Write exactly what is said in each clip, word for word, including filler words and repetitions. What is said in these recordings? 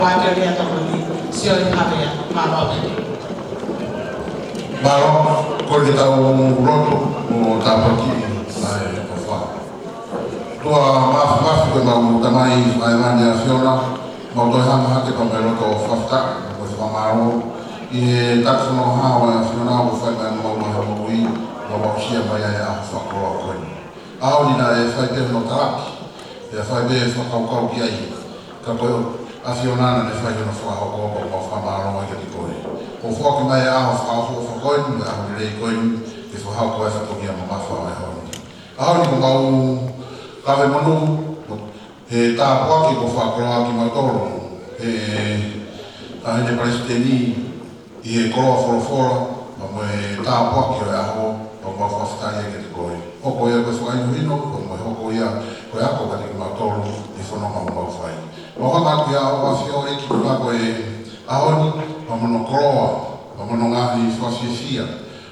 Pātele atu ko ni, Sione Havea, mālō ʻaupito. Mālō, ko e tau lotu mo tāpuaki ʻa e ʻofa. ʻOtua Māfimafi, ko ʻemau Tamai ʻi Hēvani ʻa e ʻAfiona, mau toe hanga hake pea mo e loto fakafetaʻi mo e fakamālō ʻi he taʻu fononga ʻa e ʻAfiona kuo fai mai maʻa mau he moʻui, mau aʻusia mai ai ʻa e fakakoloa ko eni. ʻAho ni naʻe fai pē hono talaki, pea fai pē fakakaukau ki ai. Ka ko e ʻAfiona naʻa ne fai hono fakahoko pea mau fakamālō ai kiate koe. Kuo foaki mai e ʻaho fakaʻofoʻofa ko eni, mo e ʻaho lelei ko eni, ke fakahoko ai e fatongia mamafa ʻo e ʻaho ni. ʻAho ni kuo mau kave monū he tāpuaki kuo fakakoloa kimautolu ʻe he Taʻahine Palesiteni ʻi he koloa folofola, pea mo e tāpuaki ʻo e ʻaho, pea mau fakafetaʻi kiate koe. Hoko ia ko e fakahinohino, pea mo e hoko ia ko e ako kiate kimautolu ʻi he fononga ʻoku mau fai. Mau hanga atu ia ʻo ʻafio ʻEiki, ko e ʻaho ni, pea mo hono koloa, pea mo hono ngaahi fakafiefia.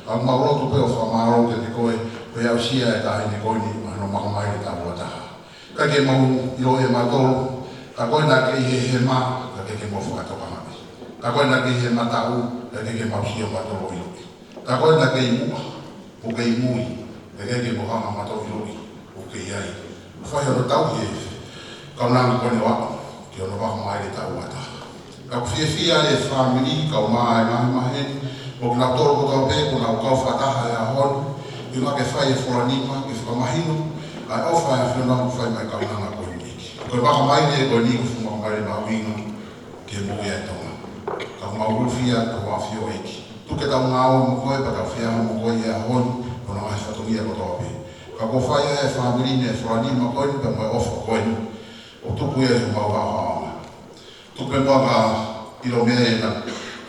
Ka mau lotu pē ʻo fakamālō kiate koe, ko e aʻusia e taʻahine ko eni, mo hono maʻu mai e taʻu ua taha. ʻIkai ke mau ʻiloʻi ʻe mautolu, ka ko e naʻe kei he hema, ka ʻikai ke mau fakatokangaʻi. Ka ko e naʻe kei he mataʻu, ka ʻikai ke mau sio mautolu ʻiloʻi. Ka ko e naʻe kei muʻa, ʻo kei mui, ka ʻikai ke mau hanga mautolu ʻiloʻi, ʻoku kei ai. Fai hono tauhi e kaunanga ko eni ʻo aʻu ki hono maʻu mai e taʻu ua taha. Ka ʻoku fiefia e fāmili, kae ʻumaʻā e ngaahi maheni, mo kinautolu kotoa pē kuo nau kau fakataha he ʻaho ni, ʻi he ʻuhinga ke fai e fola nima, ke fakamahino ʻa e ʻofa ʻa e ʻAfiona ʻoku fai mai e kaunanga ko eni. Ko e maʻu mai eni ko eni ko e fuʻu maʻu mai eni mahuʻinga ki he moʻui ʻa e Tonga. Ka ʻoku mau hūfia atu ʻo ʻafio ʻEiki. Tuku ke tau ngāue mo koe, pea tau feʻao mo koe he ʻaho ni, mo hono ngaahi fatongia kotoa pē. Ka kuo fai ʻe he fāmili ni e fola nima ko eni, pea mo e ʻofa ko eni, ʻo tuku ia ʻi homau haohaoa. Tuku pē muʻa ke ʻilo mei he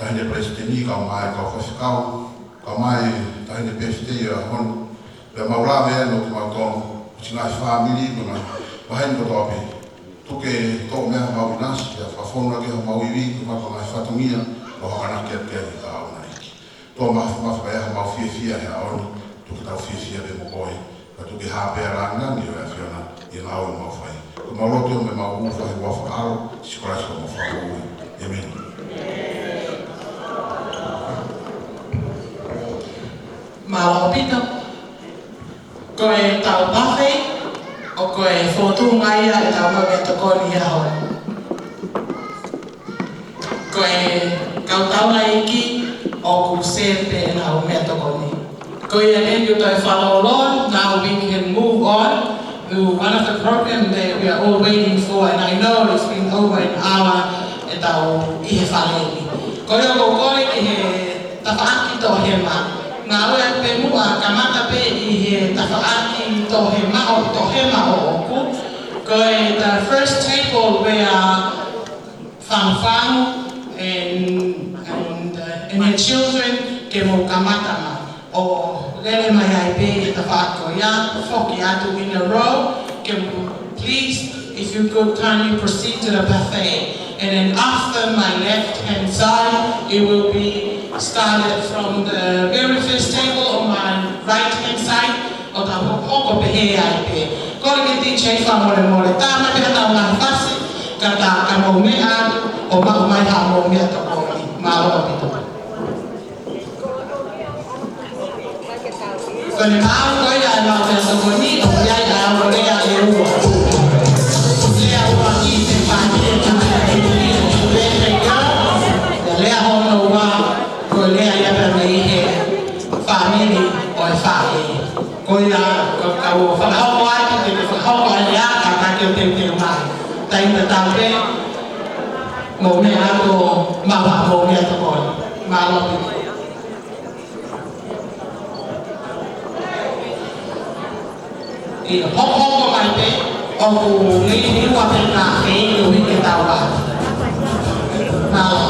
Taʻahine Palesiteni, kae ʻumaʻā e kau faifekau, kae ʻumaʻā e Taʻahine Palesiteni ʻo e ʻaho ni, pea mau lave ai mo kimautolu, siʻi ngaahi fāmili, mo e ngaahi maheni kotoa pē. Tuku ke toʻo mei ai homau ʻinasi, pea fakafonu ʻaki homau ivi, ko e maʻu ngaahi fatongia, ʻo akonaki atu ki ai ki he kahaʻu na ʻEiki. ʻOtua Māfimafi, ʻa ia ʻoku mau fiefia he ʻaho ni, tuku ke tau fiefia pē mo koe, pea tuku ke hā pē ʻa e lāngilangi ʻo e ʻAfiona ʻi he ngāue ʻoku mau fai. Ko ʻemau lotu mo ʻemau hūfia ʻi he huafa ʻo Sīsū Kalaisi ko homau Fakamoʻui. ʻĒmeni. Mālō ʻaupito. Ko e tau tafe, ʻo ko e fōtunga ia ʻetau maʻu meʻatokoni he ʻaho ni. Ko e kau taulaʻeiki ʻoku sēpē ʻenau meʻatokoni. Ko ia eni ʻoku toe fakalōloa, now we can move on to one of the program that we are all waiting for, and I know it's been over an hour ʻetau ʻi he fale ni. Ko ia ʻoku ou kole ki he tafaʻaki toʻohema. Ngāue pē muʻa, kamata pē ʻi he tafaʻaki toʻohema ʻo toʻohema ʻoʻoku. Ko e the first table where Fangfang and, and, uh, and her children ke mou kamata mai. ʻO lele mai ai pē he tafaʻaki ko ia, foki atu in a row, ke mou, please, if you could kindly proceed to the buffet. And then after my left hand side, it will be started from the very first table on my right hand side, ʻo tau hoko pehē ai pē. Kole ki he D J fakamolemole, tā mai pē haʻatau ngaahi fasi, ka ta ka mou meʻa atu, ʻo maʻu mai haʻamou meʻatokoni. Mālō ʻaupito. Ko ʻene maʻu ko ia ʻemau meʻatokoni, ʻoku ʻi ai ʻa e ongo lea ʻe ua. Lea ua ki he fāmili ʻe taha ʻe ua, ʻe ua, ʻe ua. Lea hono ua, ko e lea ia pē mei he fāmili ʻo e faʻē. Ko ia, ka, ka u fakahoko atu, te ke fakahoko ai ʻa e lea, ka ka ke teuteu mai. Taimi tatau pē, mou meʻa atu, maʻu haʻamou meʻatokoni. Mālō ʻaupito. ʻIo, hokohoko mai pē, ʻoku liliu ʻa e pena, ʻe ʻikai ke tau ʻā. Mālō.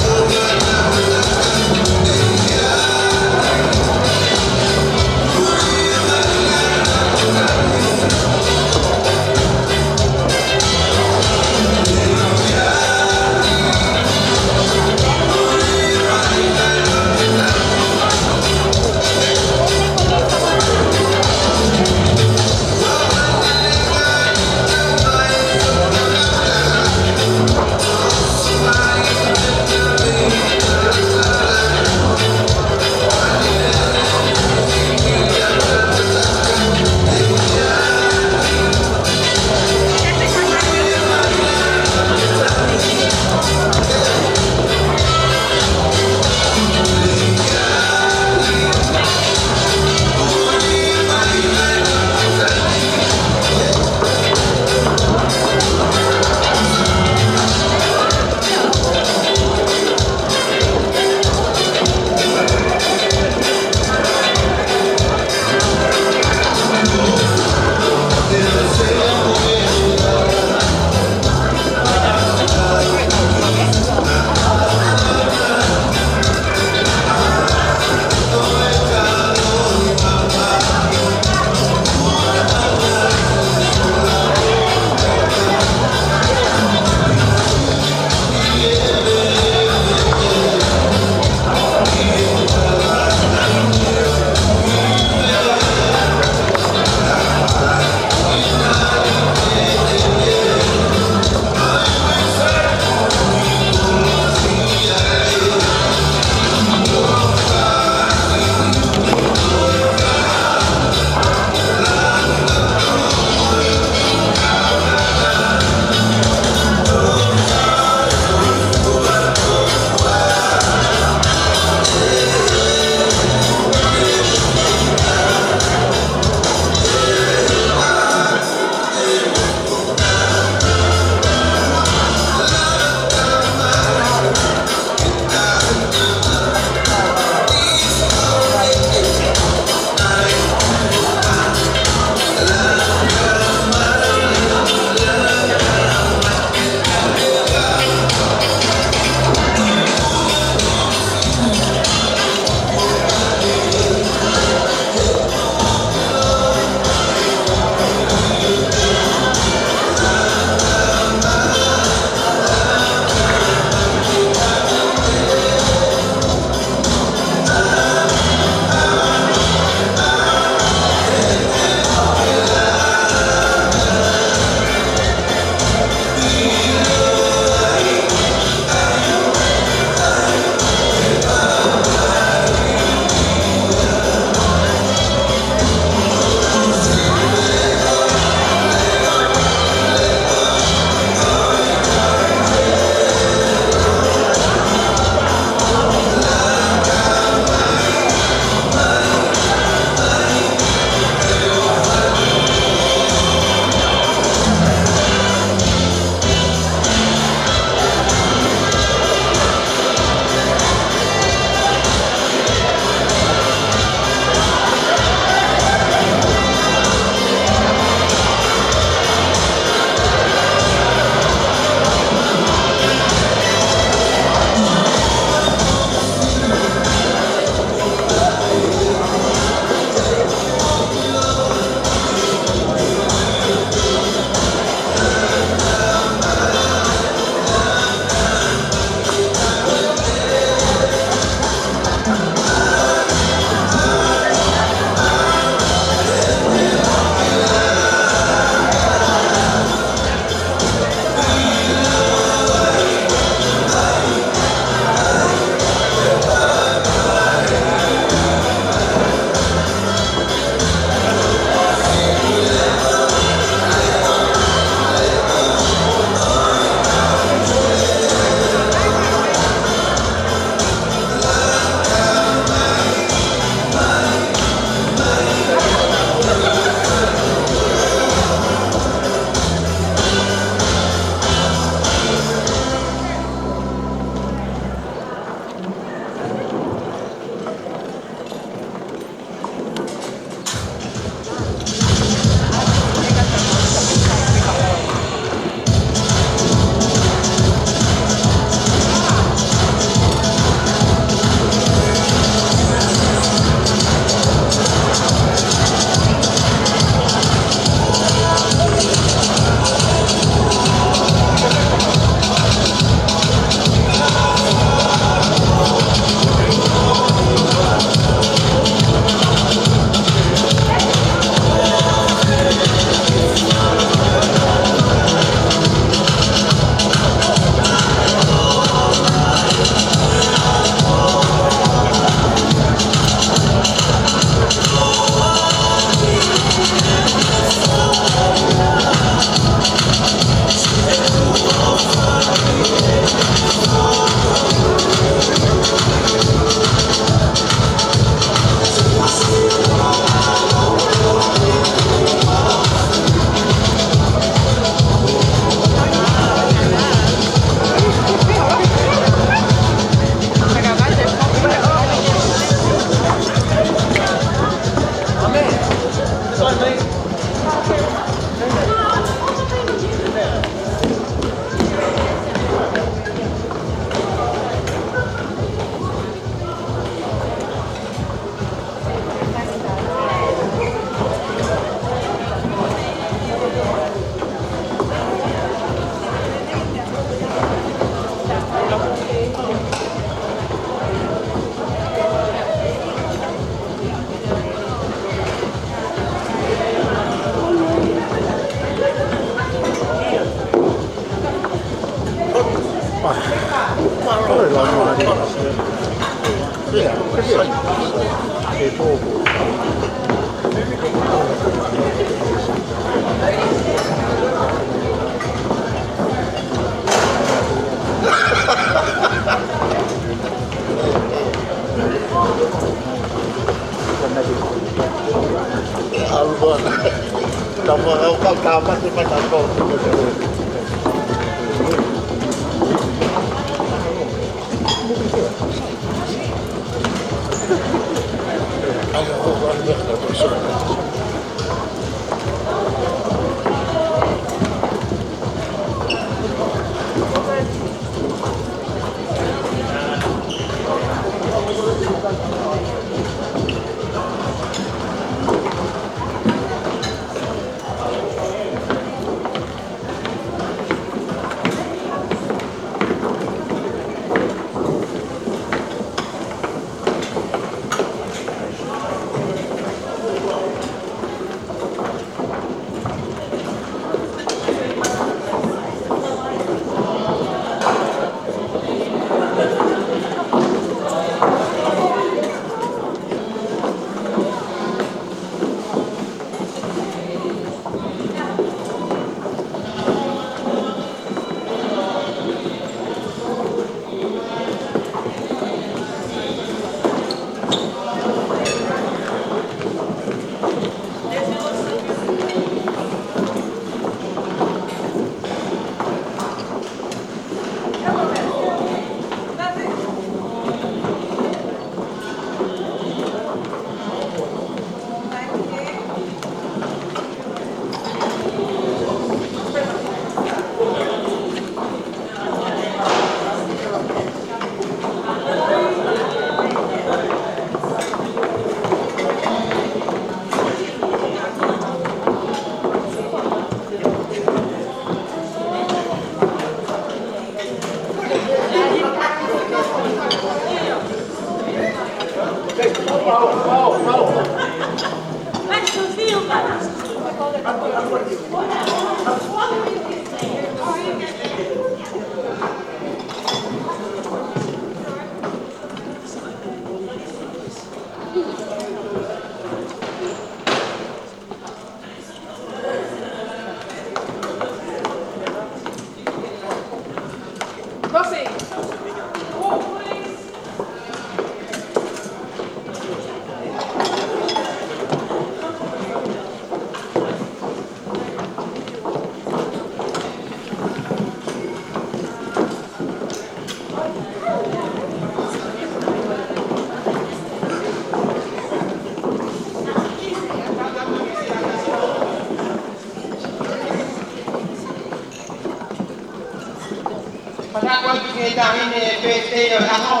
Manako atu ki he taʻahine ʻe pehē ʻo e ʻaho.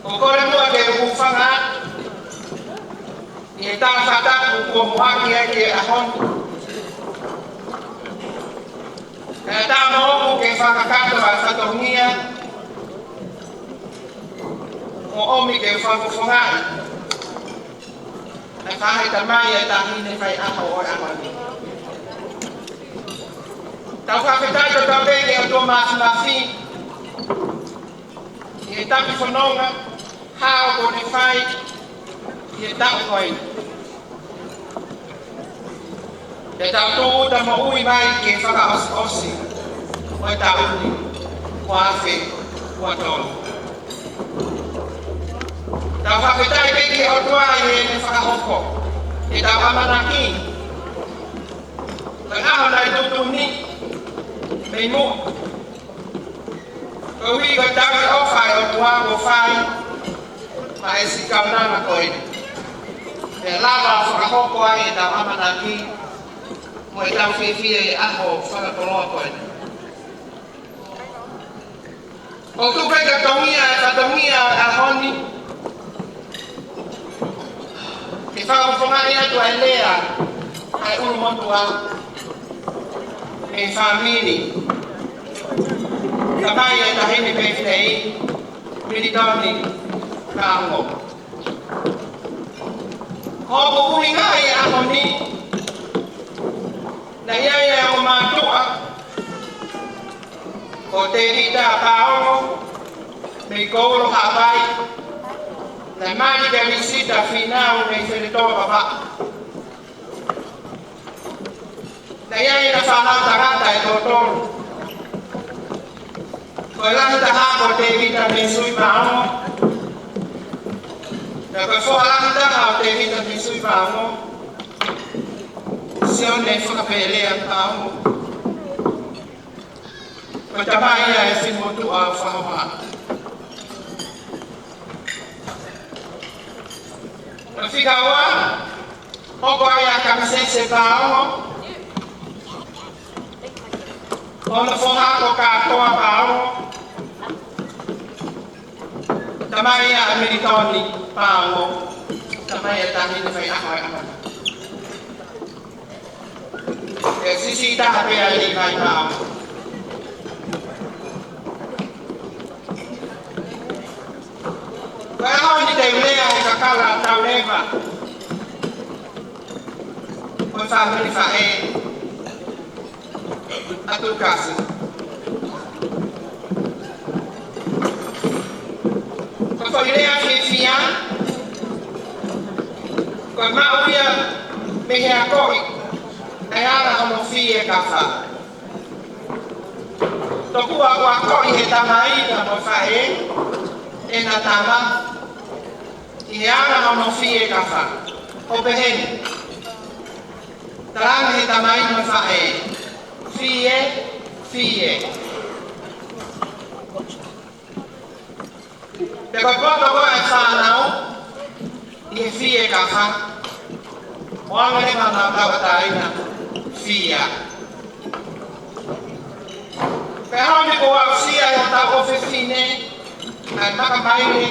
ʻOku ou kole muʻa ke u hūfanga ʻi he tala fakatapu kuo muʻaki ai ki he ʻaho ni. Kae ʻatā moʻoku ke fakakakato ʻa e fatongia ʻo ʻomi ke u fakafofongaʻi ʻa e faʻahi tamai ʻa e taʻahine faiʻaho ʻo e ʻaho ni. Tau fakafetaʻi kotoa pē ki he ʻOtua Māfimafi ʻi he takifononga hao kuo ne fai ʻi he taʻu ko eni. Pea tau tūʻuta moʻui mai ki he fakaʻosiʻosi ʻo e taʻu ni, ua afe ua tolu. Tau fakafetaʻi pē ki he ʻOtua ʻi heʻene fakahoko ʻetau ʻamanaki. Ko e ʻaho naʻe tuʻutuʻuni mei muʻa. Koeʻuhi ko e tauʻi ʻofa ʻa e ʻOtua kuo fai maʻa e siʻi kaunanga ko eni, pea lava ʻo fakahoko ai ʻetau ʻamanaki mo ʻetau fiefia ʻi he ʻaho fakakoloa ko eni. ʻOku tuku ke tau totongi ʻa e fatongia ʻo e ʻaho ni, ke fakafofongaʻi atu ʻa e lea ʻa e ʻulumotuʻa mei he fāmili, tamai ʻa e taʻahine pehē ni, Militoni Kaongo. Ko hoku ʻuhinga ʻi he ʻaho ni, naʻe ʻi ai ʻa e ongo mātuʻa ko Tēvita Paongo mei Koulo Haʻapai, Tefina mei Feletoa Vavaʻu. Naʻe ʻi ai ʻena fānau tangata ʻe toko tolu. Ko e lahi taha ko Tēvita Mei Sui Paongo. Pea ko e foha lahi taha ʻo Tēvita Mei Sui Paongo, Sione Fakapelea Paongo. Ko e tamai ia ʻe Fimotuʻa Fahoha. Ko e fika ua, hoko ai ʻa Kamisese Paongo. Ko hono foha ko Katoa Paongo. Tamai ia ʻa Militoni Paongo. Tamai ia ʻa e taʻahine faiʻaho ʻa e ʻaho. ʻE siʻisiʻi taha pē ʻa Livai Paongo. Ko e ʻaho ni te u lea he kakala tau leva. Ko e fāmili faʻē ʻa Tukasi. Ko e foʻi lea fiefia, ko e maʻu ia mei he akoʻi, ʻa e ala hono fie kafa. Tokua ʻoku akoʻi he tamai pea mo e faʻē ʻena tama ʻi he ala hono fie kafa. ʻO pehē ni. Tala ange he tamai mo e faʻē: Fie, fie. Pea ko e poto ko ē ʻa e fānau ʻi he fie kafa, ʻoange leva ʻenau tauʻatāina: Fia. Pea ʻi he ʻaho ni kuo aʻusia ʻe hotau ʻofefine ʻa e maka maile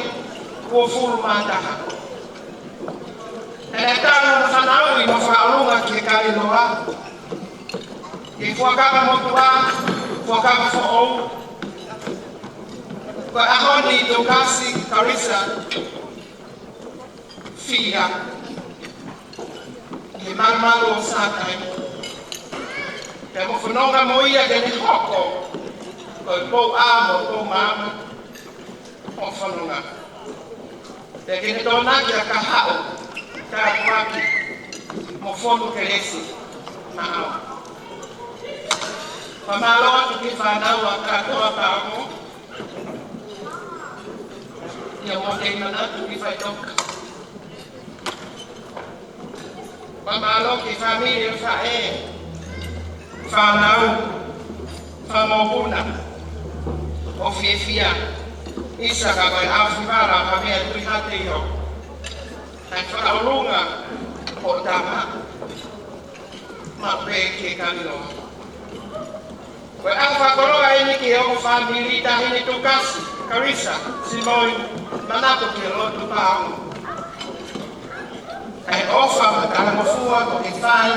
uofulu mā taha. ʻE lea tau ʻa e fānau ʻi he fakaʻolunga ki he Kaliloa, ki he Fuakava Motuʻa, Fuakava Foʻou. Ko e ʻaho ni Tukasi Kalisa, Fia, ʻi he malumalu ʻo Sātai. Pea mo fononga mo ia ke ne hoko ko e pou ʻā mo e pou maama ʻo fononga. Pea ke ne tokonaki ʻa Kahaʻu, Tāpuaki mo Fonu Kelesi Maau. Fakamālō atu ki he fānau ʻa Katoa Paongo, ʻio mo Teimanatu ki Faitoka. Fakamālō ki he fāmili ʻo e faʻē, fānau, fakamokopuna ʻo fiefia. ʻIsa ka ko e ʻaofivala ka mea tui hate io. ʻA e fakaʻolunga ʻo e tama maʻu pē ki he Kaliloa. Ko e ʻaho fakakoloa eni ki he ongo fāmili taʻahine Tukasi Kalisa Simoi Manatu ki he lotu Paongo. ʻA e ʻofa mo e talangofua kuo ke fai,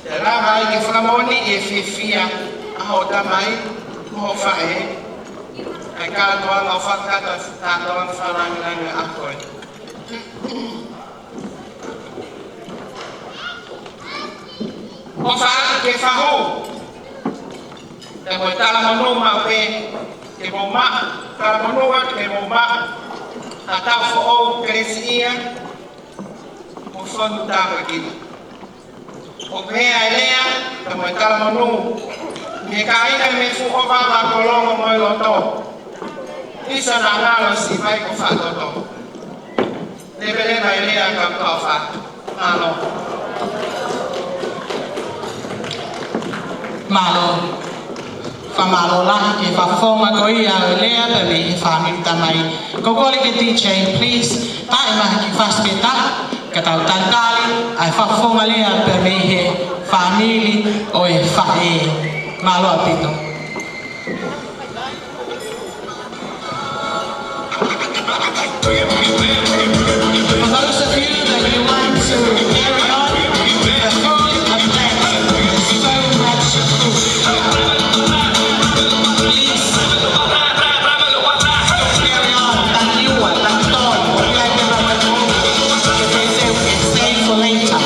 te lava ai ke fakamoʻoniʻi e fiefia ʻa hoʻo tamai mo hoʻo faʻē. ʻA e kātoanga ʻofa, kātoanga fakalāngilangi ʻa koe. ʻOfa atu ki he fahu, pea mo e talamonū maʻu pē ke mou maʻu, talamonū atu ke mou maʻu ʻa Taufoʻou Kelesiʻia mo Fonu Tāpuekina. ʻO pehē ʻa e lea, pea mo e talamonū mei he kāinga mei Fuʻovava, Kolongo mo e loto. ʻIsa naʻa ngalo siʻi vai ko Faʻatoto. Leveleva e lea ka u toʻo atu. Mālō. Mālō. Fakamālō lahi ki he fakafofonga ko ia ʻo e lea pea mei he fāmili tamai. Ko e kole ki he D J, please, tā e mahi ki fasi pē taha, ka tau talitali ʻa e fakafofonga lea pea mei he fāmili ʻo e faʻē. Mālō ʻaupito. For those of you that you want to carry on, the food and drinks is so much food. Please carry on. Thank you, thank you. Stay for later.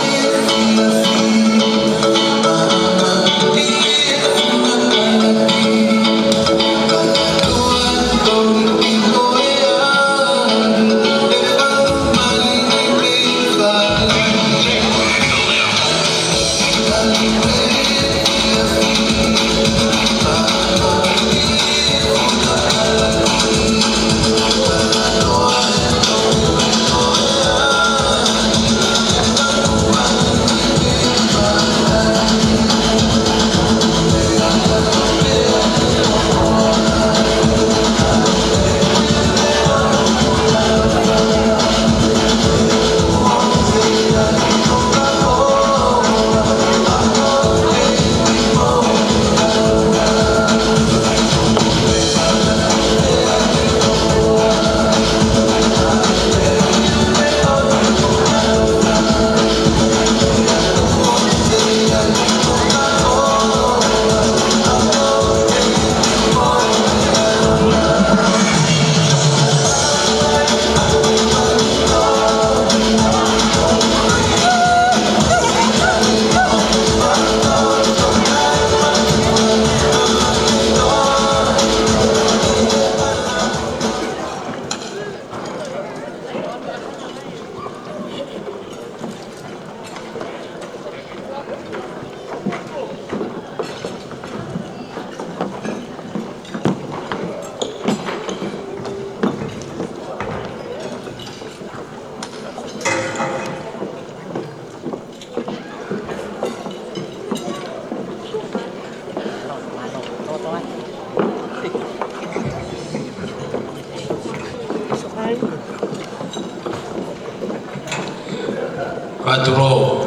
Patulou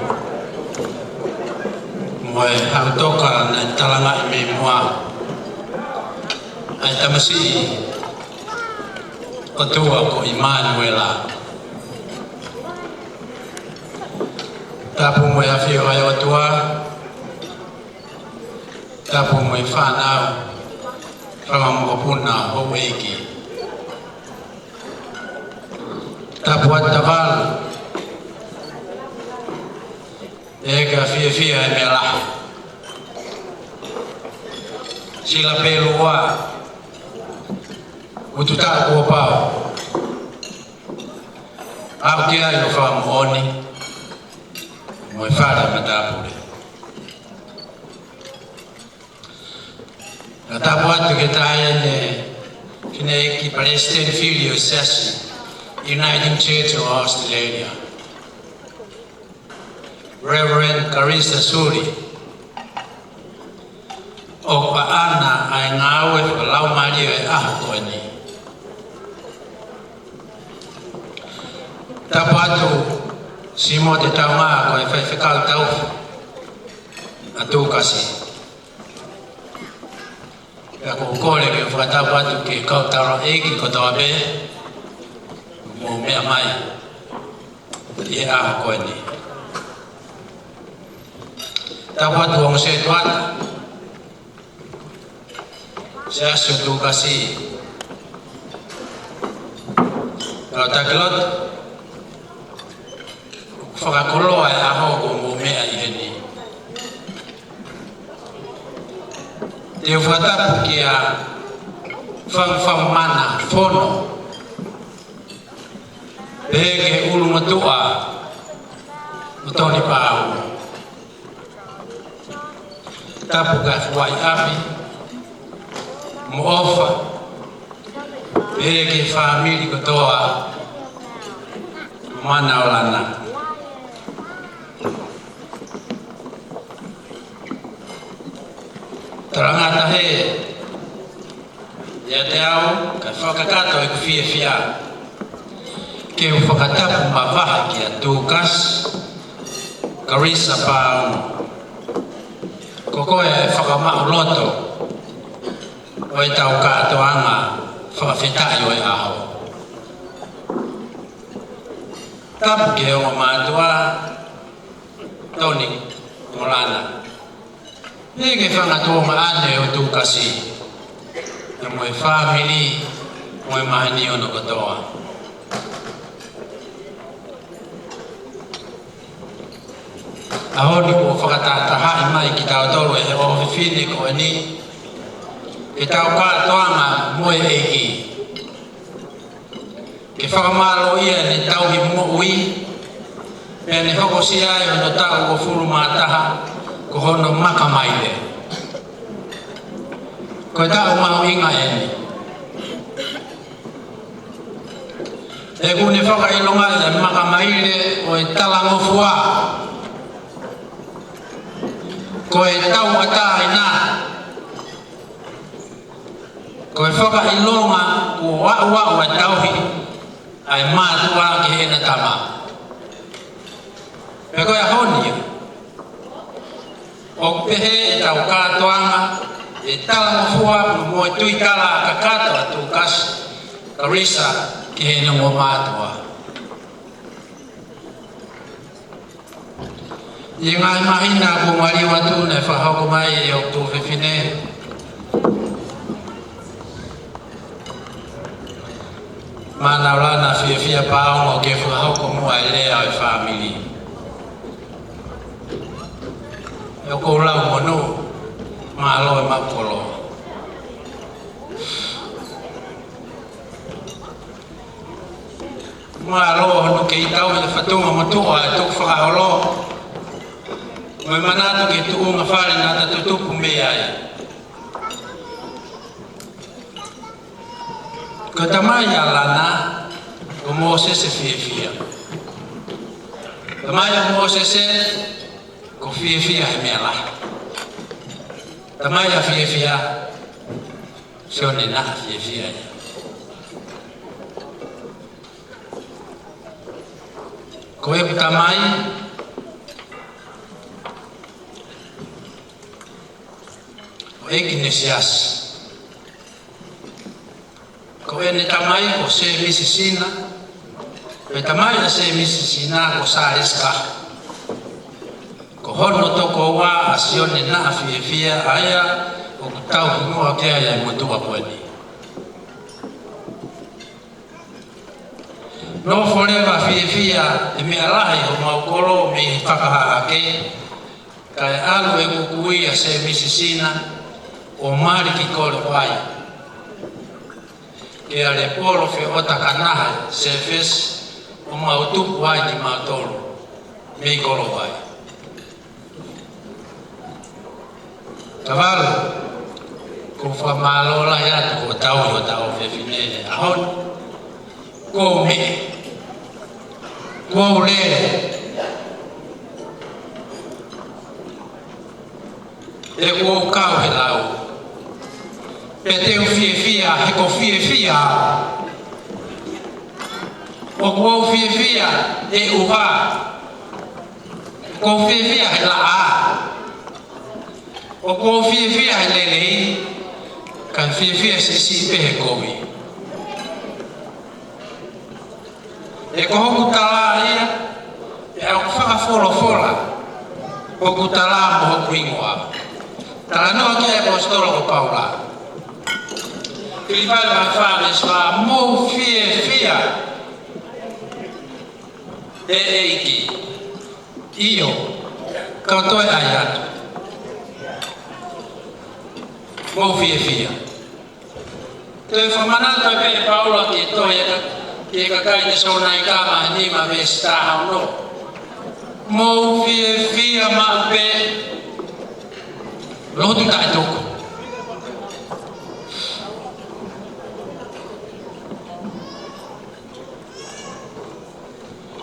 mo e Haʻu Toka naʻe talangaʻi mei muʻa ʻa e tamasiʻi ʻOtua ko ʻImanuela. Tapu mo e ʻafio ʻa e ʻOtua. Tapu mo e fānau, fanga mokopuna, houʻeiki. Tapu atu Tavalu, ʻe ke fiefia he meʻa lahi. Sila pē lua, utu taʻu kuo pau. Aʻu ki ai ʻo fakamoʻoni mo e fale matāpule. Ka tapu atu ki he taʻahine fineʻeiki Palesiteni Fili ʻo e Siasi Uniting Church of Australia, Reverend Karisa Suli, ʻo paʻanga ʻa e ngāue fakalaumālie ʻo e ʻaho ko eni. Tapu atu Simote Taunga ko e faifekau tauhi ʻa Tūkasi. Pea ʻoku ou kole ke fakatapu atu ki he kau taulaʻeiki kotoa pē ʻoku mou meʻa mai ʻi he ʻaho ko eni. Tapu atu ongo setuata Siasi ʻo Tūkasi, kau taki lotu, fakakoloa e ʻaho ʻoku mou meʻa ʻi heni. Te u fakatapu kia Fangafanga Mana Fono, pehē ki he ʻulumotuʻa ʻo Toni Pau. Tapu kia Fuaiʻapi mo ʻOfa, pehē ki he fāmili kotoa ʻo Manaolana. Talangata hē, ʻiate au, kae fakakakato ʻeku fiefia ke u fakatapu mavahe kia Tūkasi Karisa Pau. Ko koe ʻa e fakamaʻuloto ʻo ʻetau kātoanga fakafetaʻi ʻo e ʻaho. Tapu ki he ongo mātuʻa, Toni mo Lana. Pehē ki he fanga tuongaʻane ʻo Tūkasi, pea mo e fāmili, mo e maheni hono kotoa. ʻAho ni kuo fakatahatahaʻi mai kitautolu ʻe he ʻofefine ko eni, ke tau kātoanga mo e ʻEiki. Ke fakamālōʻia ʻene tauhi moʻui, pea ne hokosia ai hono taʻu uofulu mā taha ko hono maka maile. Ko e taʻu mahuʻinga eni. ʻOku ne fakaʻilonga e maka maile ʻo e talangofua. Ko e tauʻatāina. Ko e fakaʻilonga kuo aʻuaʻu ʻa e tauhi ʻa e mātuʻa ki heʻena tama. Pea ko e ʻaho ni ia, ʻoku pehē ʻetau kātoanga, ʻe talangofua mo e tuitala kakato ʻa Tūkasi Karisa ki heʻene ongo mātuʻa. ʻI he ngaahi māhina kuo maliu atu naʻe fakahoko mai ʻe hoku tuofefine, Manaolana Fiefia Paongo, ke fakahoko muʻa e lea ʻo e fāmili. ʻOku ou lau monū, mālō e maʻu koloa. Mālō hono kei tauhi e fatongia motuʻa ʻa e tukufakaholo, mo e manatu ki he tuʻunga fale naʻa ta tutupu mei ai. Ko e tamai ʻa Lana, ko Mōsese Fiefia. Tamai ʻa Mōsese, ko Fiefia he meʻa lahi. Tamai ʻa Fiefia, Sione Naʻa Fiefia ia. Ko ʻeku tamai, ko ʻEiki Nesiasi. Ko ʻene tamai ko Sēmisi Sina. Ko e tamai ʻa Sēmisi Sina ko Sālesi Kaha. Ko hono tokoua ʻa Sione Naʻa Fiefia, ʻa ia ʻoku tau hingoa ki ai ʻa e motuʻa ko eni. Nofo leva fiefia ʻi he meʻa lahi ʻo homau kolo mei he fakahā hake, kae ʻalu ʻeku kui ʻa Sēmisi Sina ʻo mali ki Kolopai, ki he Lepolo Feʻotakanahe Sēfesi, ʻo mau tupu ai kimautolu mei Kolopai. Tavalo, ʻoku ou fakamālō lahi atu kuo tau ʻi hotau ʻofefine he ʻaho ni. Kuo u meʻe, kuo u lele, pea kuo u kau he lau. Pea te u fiefia, he ʻoku ou fiefia. ʻOku ou fiefia he ʻuha. ʻOku ou fiefia he laʻā. ʻOku ou fiefia he lelei, kae fiefia siʻisiʻi pē he kovi. He ko hoku tala ia, pea ʻoku fakafolofola hoku tala mo hoku hingoa. Talanoa ki ai ʻa e ʻaposetolo ko Paula. Filipai vahe fā veesi fā, mou fiefia he ʻEiki. ʻIo, kau toe ʻai atu, mou fiefia. Toe fakamanatu pē ʻe Paula ki he tohi ʻa e ka-, ki he kakai Tesalonaika vahe nima veesi taha ono. Mou fiefia maʻu pē, lotu taʻetoka.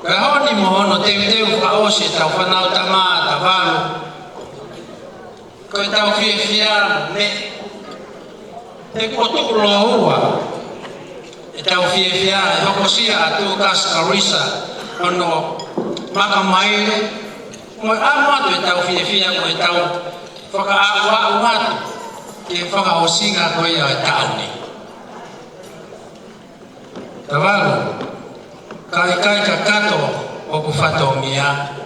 Ko e ʻaho ni mo hono teuteu fakaʻosi ʻetau fānau tama, Tavalo, ko ʻetau fiefia mo e meʻe. He kuo tuʻu lōua ʻetau fiefia, ʻe hokosia ʻa Tukasi Karisa, hono maka maile, mo e ʻamu atu ʻetau fiefia, ko ʻetau fakaaʻuaʻu atu ki he fakaʻosinga ko ia ʻo e taʻu ni. Tavalo, ka ʻikai kakato hoku fatongia,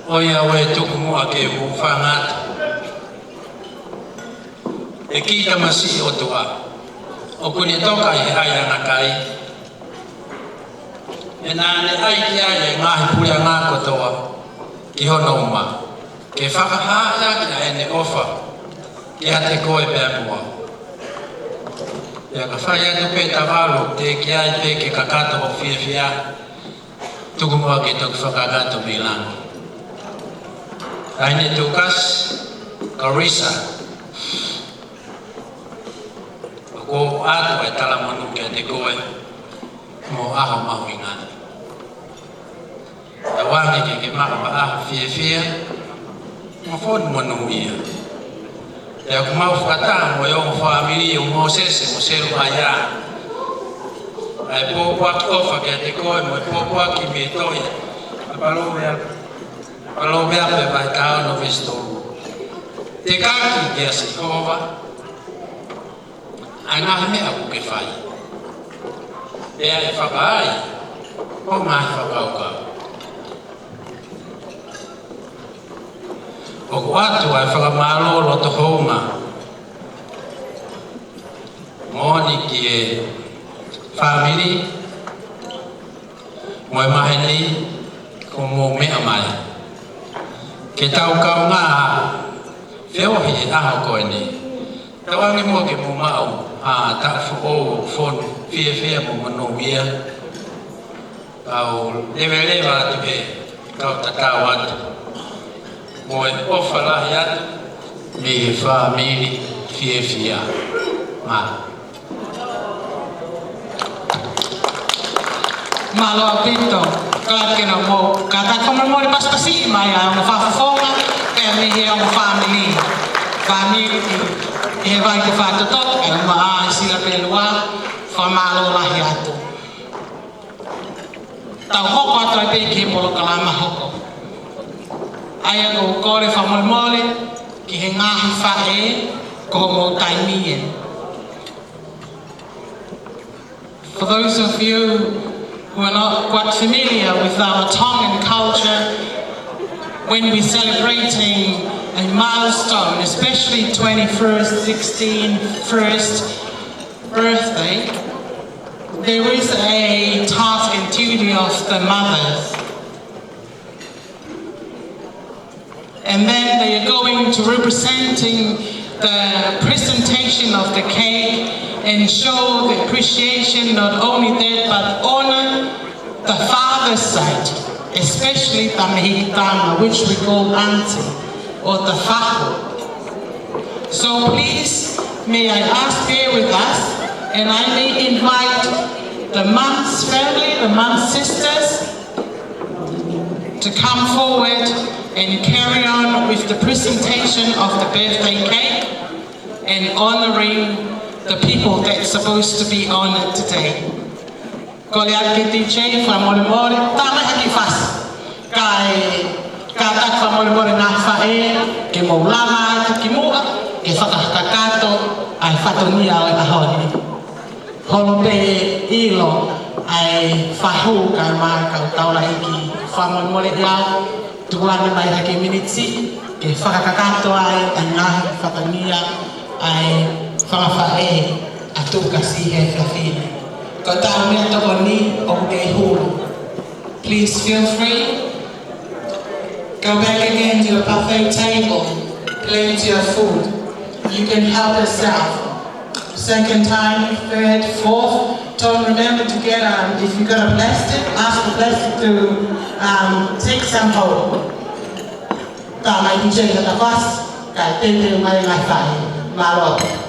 ʻoiauē, tuku muʻa ke u hūfanga atu he kiʻi tamasiʻi ʻOtua ʻoku ne toka ʻi he ʻaiʻanga kai. He naʻa ne ʻai ki ai ʻa e ngaahi puleʻanga kotoa ki hono uma, ke fakahaaʻi ʻaki ʻa ʻene ʻofa kiate koe pea mo au. Pea ka fai atu pē, Tavalo, teʻeki ai pē ke kakato hoʻo fiefia, tuku muʻa ke toki fakakakato mei langi. Taʻahine Tukasi Karisa, ʻoku ou ʻoatu ʻa e talamonū kiate koe mo e ʻaho mahuʻinga ni. Tauange ke ke maʻu ha ʻaho fiefia mo fonu monūʻia. Pea ʻoku mau fakataha mo e ongo fāmili ʻo Mōsese mo Selumaia, ʻa e pōpoaki ʻofa kiate koe mo e pōpoaki mei he tohi ʻa Palōveape, Palōveape vahe taha ono veesi tolu. Tekaki kia Sihova ʻa e ngaahi meʻa ʻoku ke fai, pea ʻe fakaai hoʻo ngaahi fakakaukau. ʻOku ʻoatu ʻa e fakamālō loto houngaʻia moʻoni ki he fāmili mo e maheni kuo mou meʻa mai ke tau kaungā feohi he ʻaho ko eni. Tauange muʻa ke mou maʻu ha taʻu foʻou ʻoku fonu fiefia mo monūʻia. Kau leveleva atu he kau tatau atu mo e ʻofa lahi atu mei he fāmili fiefia. Mālō. Mālō ʻaupito. Kātaki ke na mou kātaki fakamolemole pasipasi mai ʻa e ongo fakafofonga pea mei he ongo fāmili. Fāmili ʻi he vai ko Fatoto, ʻe uma ʻa e sila pē lua, fakamālō lahi atu. Tau hoko atu ai pē ki he polokalama hoko. ʻA ia ʻoku ou kole fakamolemole ki he ngaahi faʻē, ko hoʻomou taimi ē. For those of you who are not quite familiar with our Tongan culture, when we're celebrating a milestone, especially twenty-first, sixteen, first birthday, there is a task and duty of the mothers. And then they are going to representing the presentation of the cake and show the appreciation, not only that, but honor the father's side, especially tamahikitanga, which we call auntie, or the fako. So please, may I ask, bear with us, and I may invite the mum's family, the mum's sisters, to come forward and carry on with the presentation of the birthday cake and honoring the people that's supposed to be honored today. Kole atu ki he D J, fakamolemole, tā mai ha kiʻi fasi. Kae, kātaki fakamolemole ngaahi faʻē, ke mou langa atu ki muʻa, ke fakakakato ʻa e fatongia ʻo e ʻaho ni. Holo pē ʻilo ʻa e fahu kae ʻumaʻā e kau taulaʻeiki, fakamolemole ʻi he tuʻu ʻeni mai ha kiʻi miniti, ke fakakakato ai ʻa e ngaahi fatongia ʻa e fanga faʻē ʻa Tuʻukasi he efiafi ni. Ko ʻetau meʻatokoni ʻoku kei hulu. Please feel free. Go back again to your buffet table. Plenty of food. You can help yourself. Second time, third, fourth. Don't remember to get, um, if you got a plastic, ask the plastic to, um, take some home. Tā mai ki he D J ka ta fasi, kae teuteu mai e ngaahi faʻē. Mālō.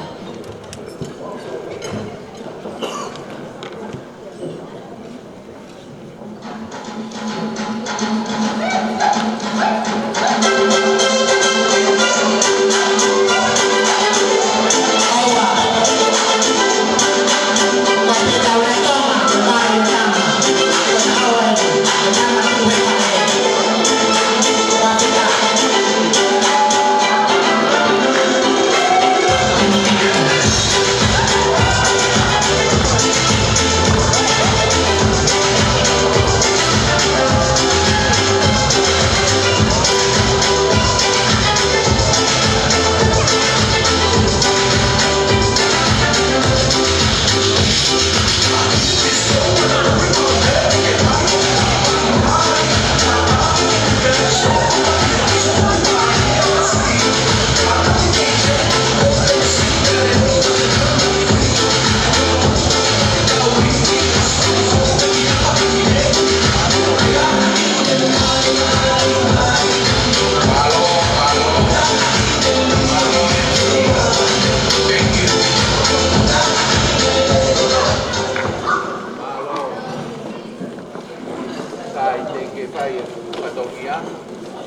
Sai, te ke fai e fatongia,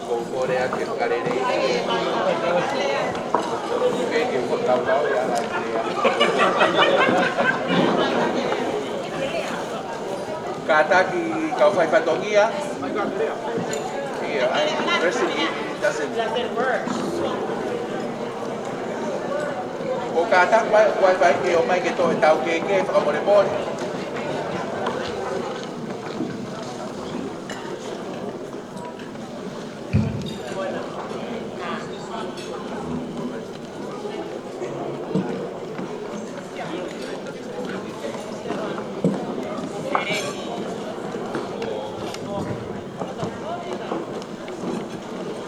ko Korea ke kalere. Ke ke fakakau ia la. Kātaki kau fai fatongia. Yeah, I press it, it doesn't. Doesn't work. ʻOku kātaki mai, ʻoku ʻi ai e faʻē ke ō mai ke toʻo ʻetau kēkē, fakamolemole.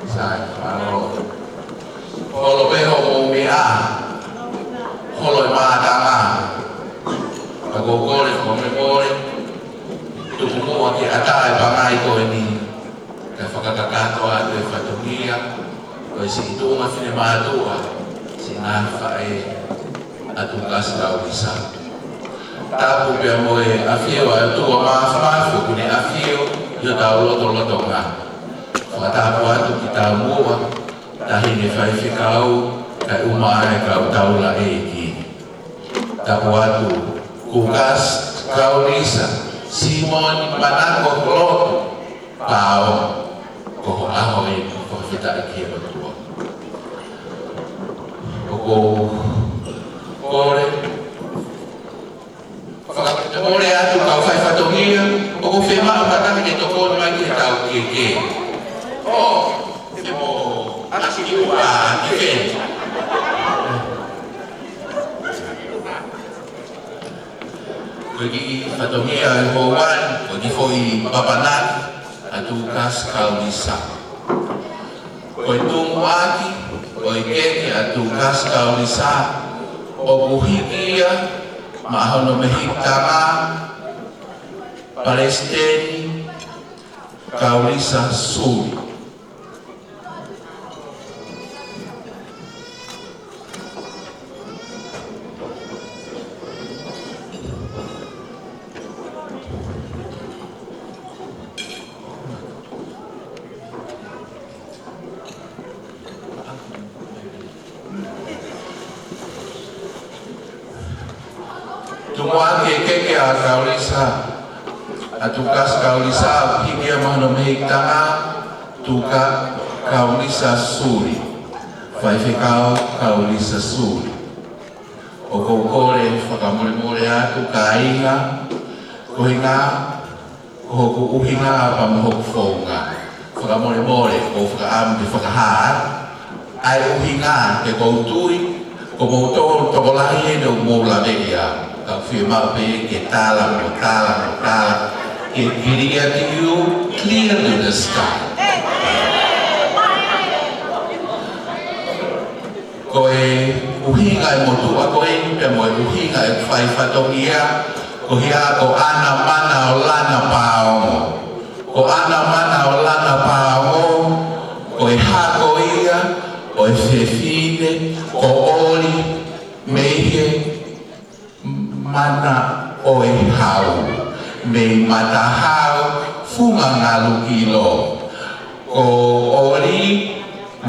Sai, mālō. Holo pē hoʻomou meʻa. Holo e mātanga. Ka ʻoku ou kole, fakamolemole, tuku muʻa ke ʻatā e pangai ko eni, kae fakakakato atu e fatongia ʻo e siʻi tuʻunga finemātuʻa, siʻi ngaahi faʻē ʻa Tuʻukasi Kaulisa. Tapu pea mo e ʻafio ʻa e ʻOtua Māfimafi ʻoku ne ʻafio ʻi hotau lotolotonga. Fakatapu atu ki taumuʻa, Taʻahine Faifekau, kae ʻumaʻā e kau taulaʻeiki. Tapu atu, Tuʻukasi Kaulisa, Simoni Manako Lotu Pao, ko ho ʻaho eni, fakafetaʻi ki he ʻOtua. ʻOku ou kole, fakamolemole atu kau fai fatongia, ʻoku ou fiemaʻu ha taha ke tokoni mai ki he taukeke. ʻŌ, ʻe mo, ʻa ki ua, ki feni. Ko e kiʻi fatongia ʻe houa ni, ko e kiʻi foʻi papanaki ʻa Tukasi Kaulisa. Ko e tumuʻaki ʻo e keke ʻa Tukasi Kaulisa, ʻoku hiki ia maʻa hono mehikitanga, Palesiteni Kaulisa Suli. Tumuʻaki e keke ʻa Kaulisa, ʻa Tukasi Kaulisa, hiki ia maʻa hono mehikitanga, Tuka Kaulisa Suli, Faifekau Kaulisa Suli. ʻOku ou kole fakamolemole atu kāinga, ko e ʻuhinga, ko hoku ʻuhinga pea mo hoku founga. Fakamolemole, ʻoku ou fakaʻamu ke fakahā ʻa e ʻuhinga, he ʻoku ou tui ko moutolu tokolahi eni ʻoku mou laveʻi au. Ka ʻoku fiemaʻu pē ke tala mo tala mo tala, ke clear to you, clear to the sky. Ko e ʻuhinga e motuʻa ko eni, pea mo e ʻuhinga e fai fatongia, ko ia ko ʻAnamanaolana Paongo. Ko ʻAnamanaolana Paongo, ko e hako ia ʻo e fefine ko ʻOli mei he Mana ʻo e Hau, mei Matahau, Funga Ngalukilo. Ko ʻOli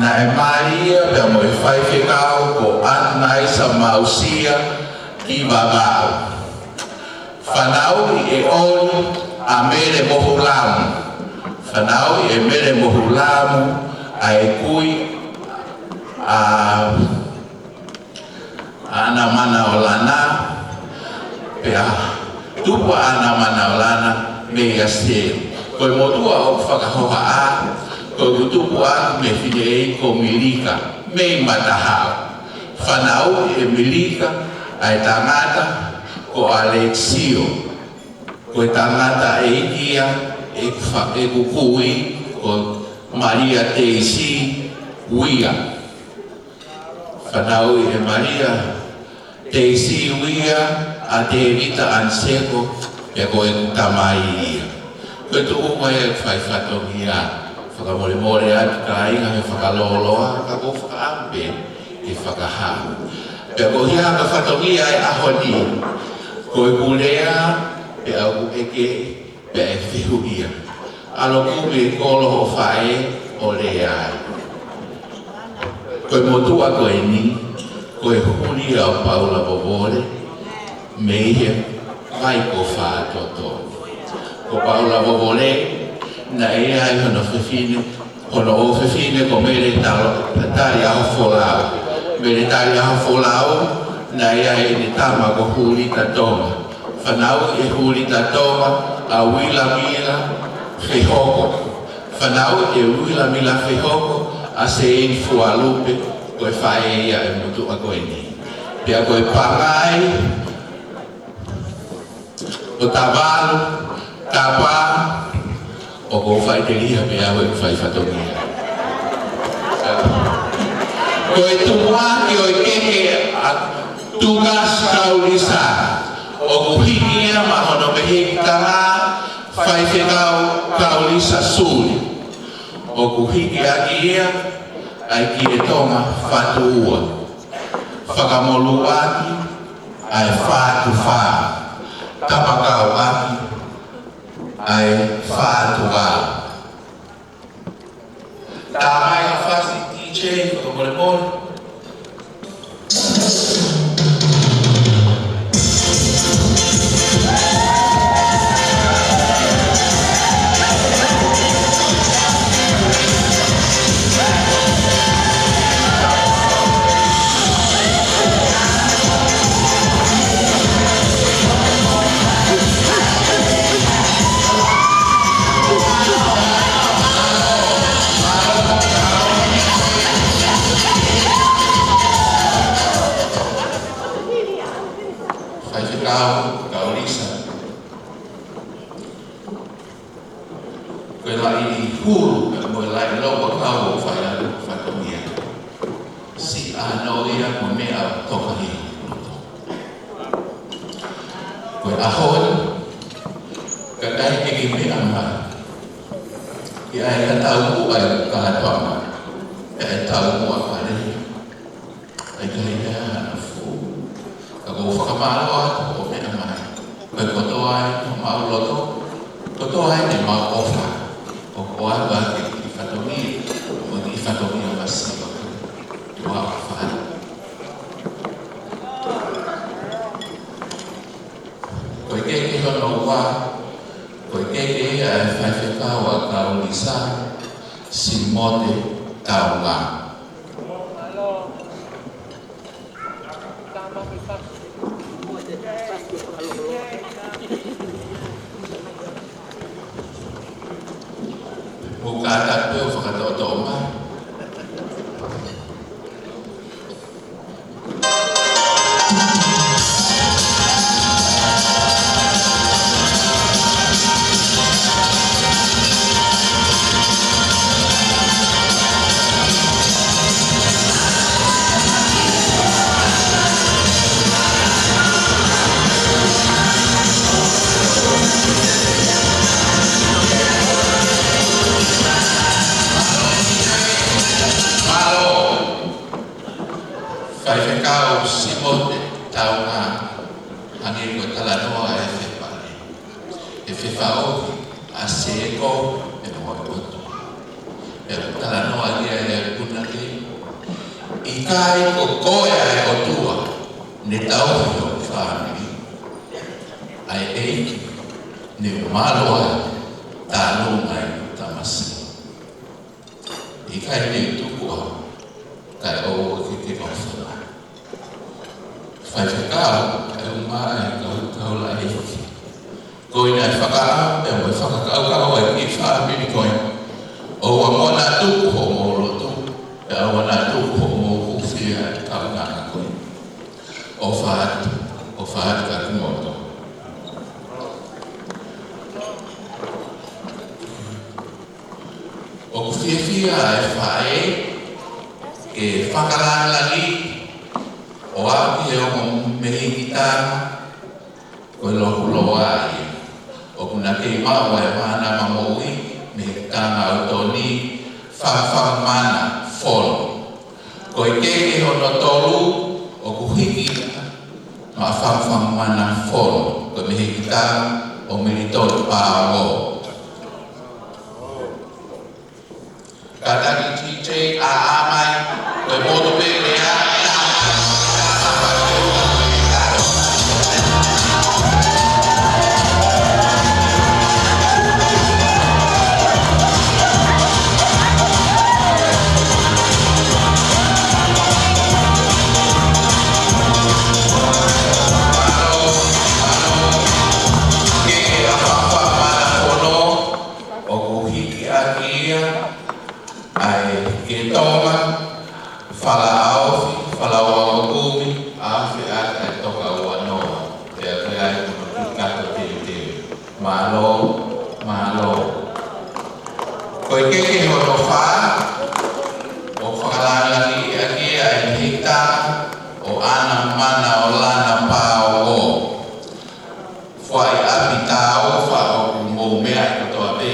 naʻe mali ia pea mo e faifekau ko ʻAtunaisa Mausia ki Vavaʻu. Fanauʻi ʻe ʻOli ʻa Mele Mohulamu. Fanauʻi ʻe Mele Mohulamu ʻa e kui ʻa ʻAnamanaolana, pea tupu ʻa ʻAnamanaolana mei ʻAsiteli. Ko e motuʻa ʻoku fakahohaʻa, ko e tupu ʻa e fineʻeiki ko Milika, mei Matahau. Fanauʻi ʻe Milika ʻa e tangata ko ʻAlekisio. Ko e tangataʻeiki ia ʻeku fa-, ʻeku kui ko Malia Teisi Uia. Fanauʻi ʻe Malia Teisi Uia ʻa Tēvita ʻAniseko, pea ko ʻeku tamai ia. Ko e tuʻunga ia ʻeku fai fatongia. Fakamolemole atu kāinga he fakalōloa, ka ʻoku ou fakaʻamu pē ke fakahā. Pea ko ia ka fatongia e ʻaho ni, ko ʻeku lea, pea ʻoku ʻeke, pea ʻe fehuʻia. ʻAlu ʻo kumi e kolo ʻo fai ʻo lea ai. Ko e motuʻa ko eni, ko e huli ʻo Paula Vovole, mei he Vaikofa, Totonu. Ko Paula Vovole, naʻe ʻi ai hono fefine, hono ʻofefine ko Mele Talo-, Taliahofolau. Mele Taliahofolau, naʻe ʻi ai ʻene tama ko Hulita Tonga. Fanauʻi ʻe Hulita Tonga ʻa Uilamila Fehoko. Fanauʻi ʻe Uilamila Fehoko ʻa Seini Fualupe, ko e faʻē ia e motuʻa ko eni. Pea ko e pangai ʻo Tavalu, Tapa, ʻoku ou faʻiteliha pē au ʻeku fai fatongia. Ko e tumuʻaki ʻo e keke ʻa Tukasi Kaulisa, ʻoku hiki ia maʻa hono mehikitanga, Faifekau Kaulisa Suli. ʻOku hiki ʻaki ia ʻa e Kiʻetonga Fatuua. Fakamolū ʻaki ʻa e Fatu Fā. Tapakau ʻaki ʻa e Fatu Vā. Tā mai ha fasi D J, fakamolemole. Pea laʻi hulu, pea mo e laʻi lau ʻa e kau ʻo fai ʻa e fatongia. Siʻi ʻānoa ia mo e meʻa ʻoku toka hili. Ko e ʻaho ni, ka ʻikai ke ke meʻa mai, ʻe ʻai ke taumuʻa e kātoanga, ʻe taumuʻa fale. ʻIkai ke ʻi ai hano fou. Ka ʻoku ou fakamālō atu hoʻo meʻa mai. Ko e kotoa eni homau loto, kotoa eni ʻemau ʻofa. ʻOku ʻoatu ʻaki e kiʻi fatongia, mo e kiʻi fatongia masiva. Ua fai. Ko e keke hono ua, ko e keke ia ʻa e faifekau ʻa Kaulisa, Simote Taunga. Mou kātaki pē ʻo fakatoʻotoʻo mai. Mālō. Faifekau Simote Taunga, hangē ko e talanoa ʻa e fepale, ʻe fefaʻuhi ʻa Seko pea mo e ʻOtua. Pea talanoa ia ʻa e punake, ʻikai ko koe ʻa e ʻOtua ne tauhi ho fāmili, ʻa e ʻEiki ne mālō ai tālunga ʻi ho tamasiʻi. ʻIkai ke tuku au, kae ʻoua ke ke mafana. Faifekau, kae ʻumaʻā e kau, kau laʻeiki. Ko ia ʻe fakaʻau, pea mo e fakakaukau ʻa e kiʻi fāmili ko ē. ʻOua naʻa tuku hoʻomou lotu, pea ʻoua naʻa tuku hoʻomou hūfia e kaungā ko ē. ʻOfa atu, ʻofa atu kiate kimoutolu. ʻOku fiefia e faʻē ke fakalāngilangi ʻo aʻu ki he ongo mehikitanga ko e lohuloa ia. ʻOku na kei maʻu ʻa e mānava moʻui mehikitanga ʻo Toni Fangfangmana Fono. Ko e keke hono tolu ʻoku hiki maʻa Fangfangmana Fono, ko e mehikitanga ʻo Militoni Paongo. Kātaki T J, ʻā mai, ko e motu pē lea, ʻā mai. Ke ke a papa mana kono, ʻoku hiki ʻaki ia ʻa e ke Tonga, fala aofi, fala ua ʻo kumi, aofi ʻaki ʻa e toka ua noa. Pea ko ia ʻoku nau ki kato teuteu. Mālō, mālō. Ko e keke hono fā, ʻoku fakalāngilangi ʻaki ia ʻa e mehikitanga ʻo ʻAna Mana ʻo Lana Paongo. Fuaʻi ʻapi tāʻofa ʻoku mou meʻa kotoa pē,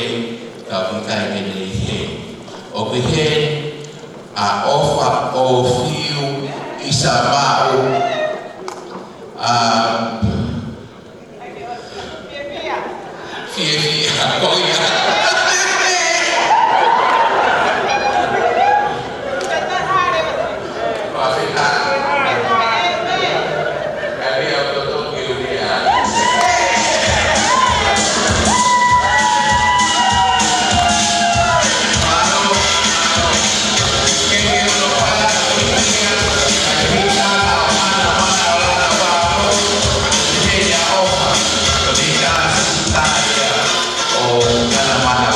ka ʻoku ʻikai ke ne ʻi heni. ʻOku ʻi heni ʻa ʻOfa ʻo Fiu ʻi Samaʻu, ʻa Fiefia, ko ia. ʻO Lana Mana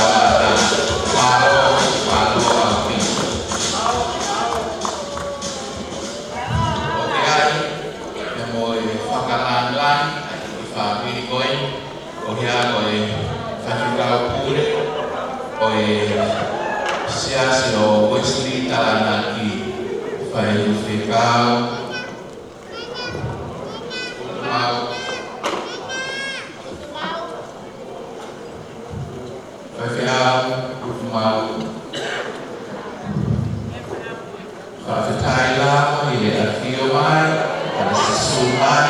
ʻo e Siasi ʻo Uesili Tānaki, Faifekau, Faifekau Utumau. Fakafetaʻi lava ʻi he ʻafio mai, ʻa e sūsū mai,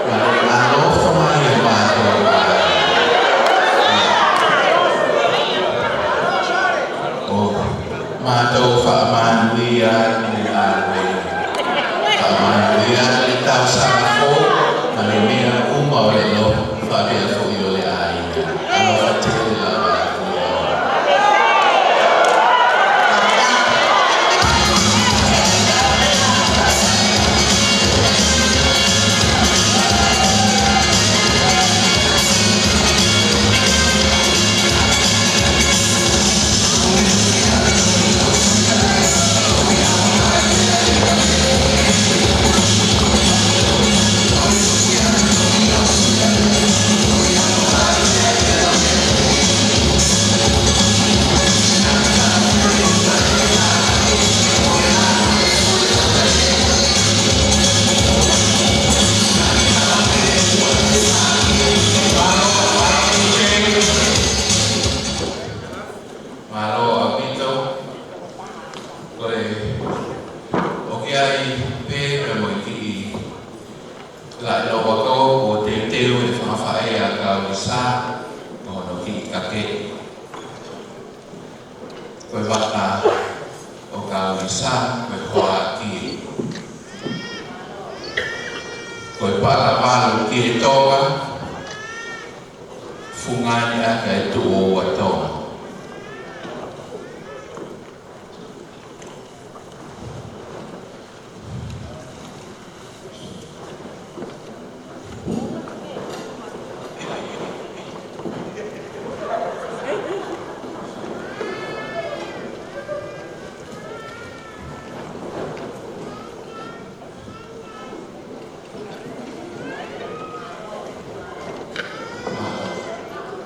ʻa e ʻaloʻofa mai ʻa e mātuʻa. ʻO mātuʻa fakamānuia ʻi he ʻaho ni. Fakamānuia ʻi he tau sānafo, ʻa e meʻa ʻuma ʻo e lotu. Faʻa pea foʻi ʻo e ʻai. ʻAloʻofa tele lava atu. Mālō ʻaupito. Ko e, ʻoku ʻi ai pē pea mo e kiʻi laʻi lōua ko ē ʻoku teuteu ʻe he fanga faʻē ʻa Kaulisa, ko hono kiʻi kake. Ko e vaka ʻo Kaulisa, ko e hoa ki. Ko e pala valu ki he Tonga, fungani ʻa e tuʻo ua Tonga.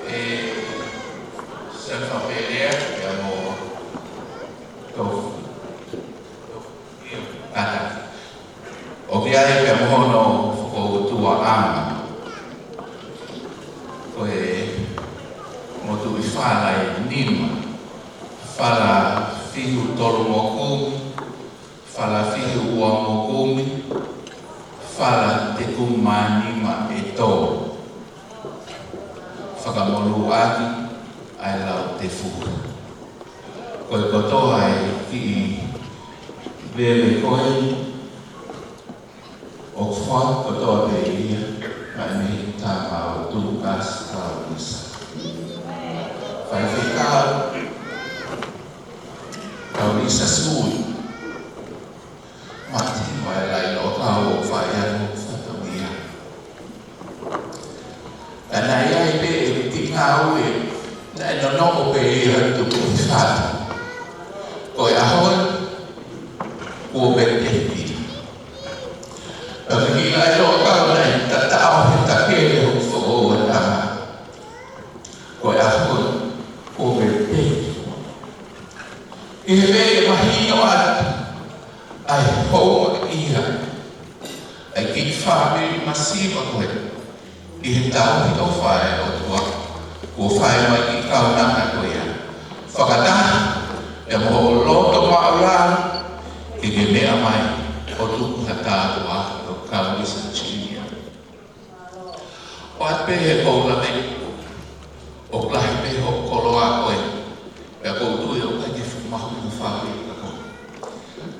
ʻE, Sir Fapelea, ia mo Tofu. Tata. ʻOku ʻi ai pea mo hono fokoutua ʻanga. Ko e motuʻi fala ʻe nima. Fala fihu tolu mo kumi, fala fihu ua mo kumi, fala tolu mo nima ʻe tolu. Fakamolū ʻaki ʻa e lau tefua. Ko e kotoa ʻa e kiʻi veve ko ē, ʻoku fai kotoa pē ia, mai mei he tama ʻo Tūkasi Kaulisa. Faifekau Kaulisa Sui. Mati mai laʻi lōua ʻoku fai ʻa e fatongia. Ka naʻe ʻi ai pē ʻeku kiʻi ngāue, naʻe nonoʻo pē ia ʻi tupu ʻi fatu. Ko e ʻaho ni, kuo pē te pita. Ka ko e kiʻi laʻi lōua naʻe tataʻo he takele ʻo e foʻi ʻoua tama. Ko e ʻaho ni, kuo pē te pita. ʻI he pē ke mahino atu ʻa e houngaʻia ʻa e kiʻi fāmili masiva ko ē ʻi he tauhi ʻofa ʻa e ʻOtua, kuo fai mai kiʻi kaunanga ko ia. Fakataha, ʻi he moʻo loto maʻulalo, ke ke meʻa mai ʻo tuku ha tāpuaki ʻo Kaulisa Junior. ʻOatu pē he koula me, ʻoku lahi pē hoʻo koloa ko ē, pea ʻoku ou tui ʻoku ʻikai ke fuʻu mahuʻinga fau ia kia koe.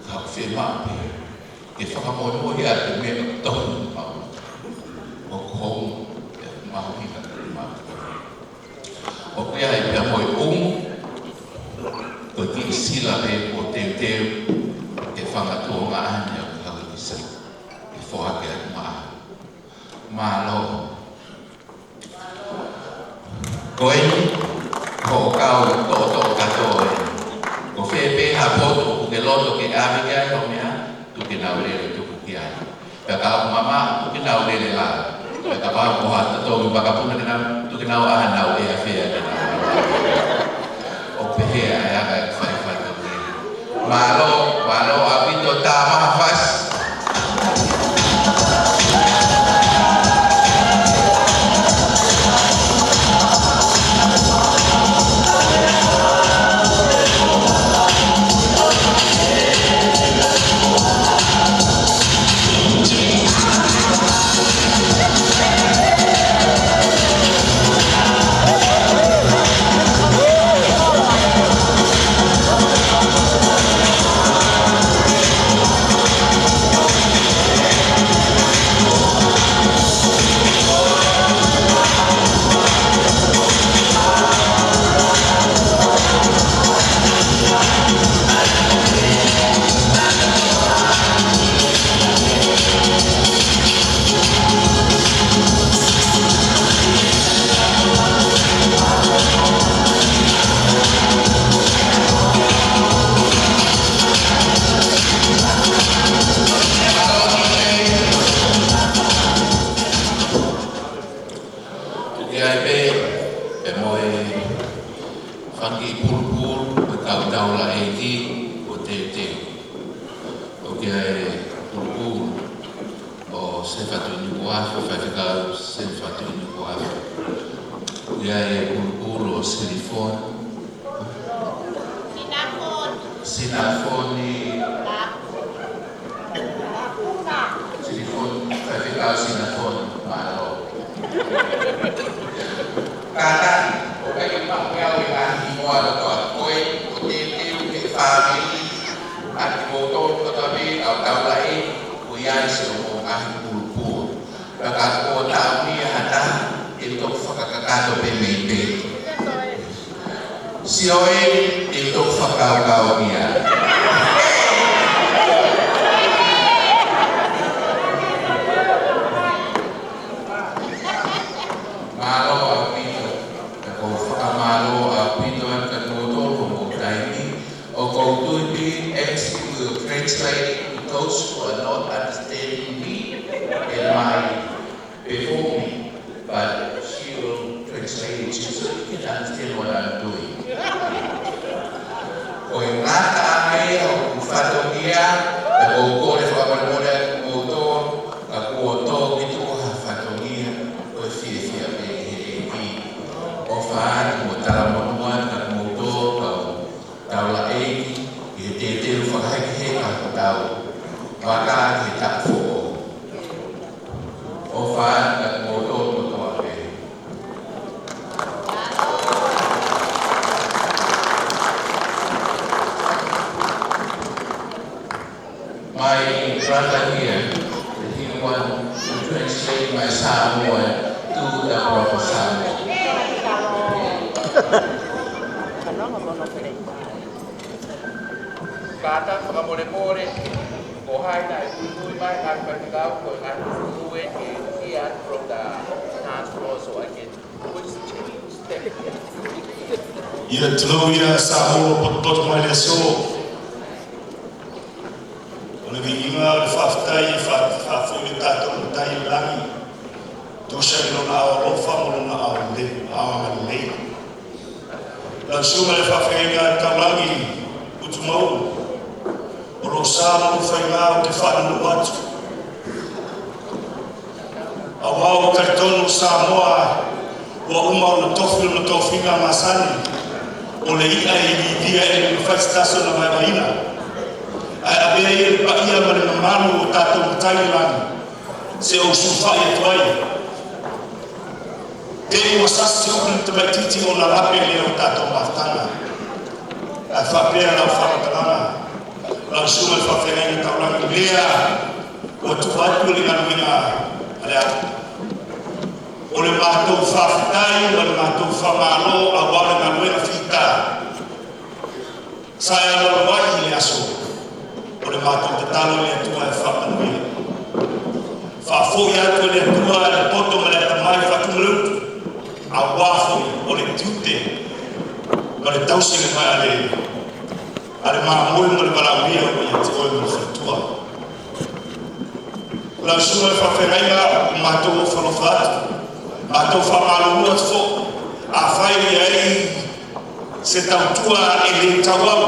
Ka ʻoku fiemaʻu pē ke fakamoʻoni ʻa e meʻa ʻoku tonu maʻu. ʻOku hounga, pea mahuʻinga ke maʻu. ʻOku ʻi ai pea mo e ʻumu, ko e kiʻi sila pē kuo teuteu, ke fanga tuongaʻane ʻo Kaulisa, ke foaki atu maʻa. Mālō. Ko eni, hoʻo kau toʻotoʻo kātoa ē. Ko fē pē ha potu ʻoku ke loto ke ʻave ki ai hoʻo meʻa, tuku ke nau lele tuku ki ai. Pea ka ʻoku mamaʻo, tuku ke nau lele lā. Pea kapau ko ha totongi vakapuna ke nau, tuku ke nau ʻā nau ʻea fea ke nau. ʻOku Ia, ia, ka fai fai ko te. Mālō, mālō ʻaupito, tā maha fasi. ʻOku ʻi ai pē ʻa e moʻui fanga kiʻi pulupulu ʻo e kau taulaʻeiki ʻo teuteu. ʻOku ʻi ai e pulupulu ʻo Sefatu ʻi Nukuʻafe, faifekau Sefatu ʻi Nukuʻafe. ʻOku ʻi ai e pulupulu ʻo Silifoni. Sinafoni. Sinafoni. Sinafoni, faifekau Sinafoni, mālō. Kātaki, ʻoku ʻikai ke maʻu pē au e ngaahi hingoa kotoa ko ē, ʻo teuteu ki he fāmili, ʻa kimoutolu kotoa pē, kau taulaʻeiki, ʻoku ʻi ai siʻomou ngaahi pulupulu. Ka ka ko taumia ha taha, ʻe toki fakakakato pē mei pē. Sio ē, ʻe toki fakakaukauʻi ia. Mālō ʻaupito, ka ʻoku ou fakamālō ʻaupito atu kiate kimoutolu hoʻomou taimi, ʻoku ou tui pē, M C will translate it to those who are not understanding me and my performing, but she will translate it to you so you can understand what I'm doing. Ko e ngata ange ʻa hoku fatongia, ka ʻoku ou kole fakamolemole atu kimoutolu, ka kuo tō ki tuʻa ha fatongia, ko e fiefia pē ʻi he ʻEiki. ʻOfa atu mo talamonū atu kiate kimoutolu, kau taulaʻeiki, ʻi he teuteu fakahekeheka ʻo e tau. Maka ki he taʻu foʻou. ʻOfa atu kiate kimoutolu kotoa pē. My brother here, he want to translate my Samoan to the proper Samoan. Kātaki fakamolemole, ko hai naʻe ui mai, ngaahi faifekau, ko e ngaahi ui ē ke ia from the dance floor so I can always change step. Ia, tau ia Samoa potopoto mai le so. ʻO ne viʻinga ʻo e fakafetaʻi, fa-, fakafoʻi ʻo e taʻataʻa ʻo e langi. Tuʻusi ʻi lona ʻao ʻaloʻofa mo lona ʻao le-, ʻao angalelei. Lau suma le fakafetaʻi ʻa e taulagi, ʻutu mau. ʻO lou sā mo lou faingamālie ʻo te fānau atu. ʻA e ʻao ʻo e kalitonu Samoa, ʻoku ʻuma ʻo tofi, ʻo tofi ngā masani. ʻO le iʻa e ivia e le mafai sitaso na mai vaina. ʻA e ʻave ai e paʻia mo e mamalu ʻo tatou matai langi. Siʻo ʻusu fai atu ai. Ke ua sasi ʻo kuni tamaititi ʻo na lape lea ʻo tatou mafutanga. ʻA e faʻapea lau fakatalanga. Lau suma le fakafetaʻi ʻa e taulagi lea. ʻO tuʻu atu le ngaluenga ʻa le ʻaho. ʻO le mātou fakafetaʻi, ʻo le mātou fakamālō, ʻa e ʻaho le ngaluenga fita. Sa e ʻalu ai le aso, ʻo le mātou tatalo le ʻOtua ʻe fakamālō. Fakafoʻi atu le ʻOtua ʻa e poto mo e ʻatamai fakatumuleutu, ʻa e uafu ʻo le tiute, mo le tausi le mai ʻa le, ʻa le mamoe mo le valaʻaulia ʻo ia te oe mo le faletua. Lau suma le fakafetaʻi ʻa mātou ʻofa ʻofa atu, mātou fakamālō atu foʻi, ʻa fai ai, Te tau tua ʻe he tauau,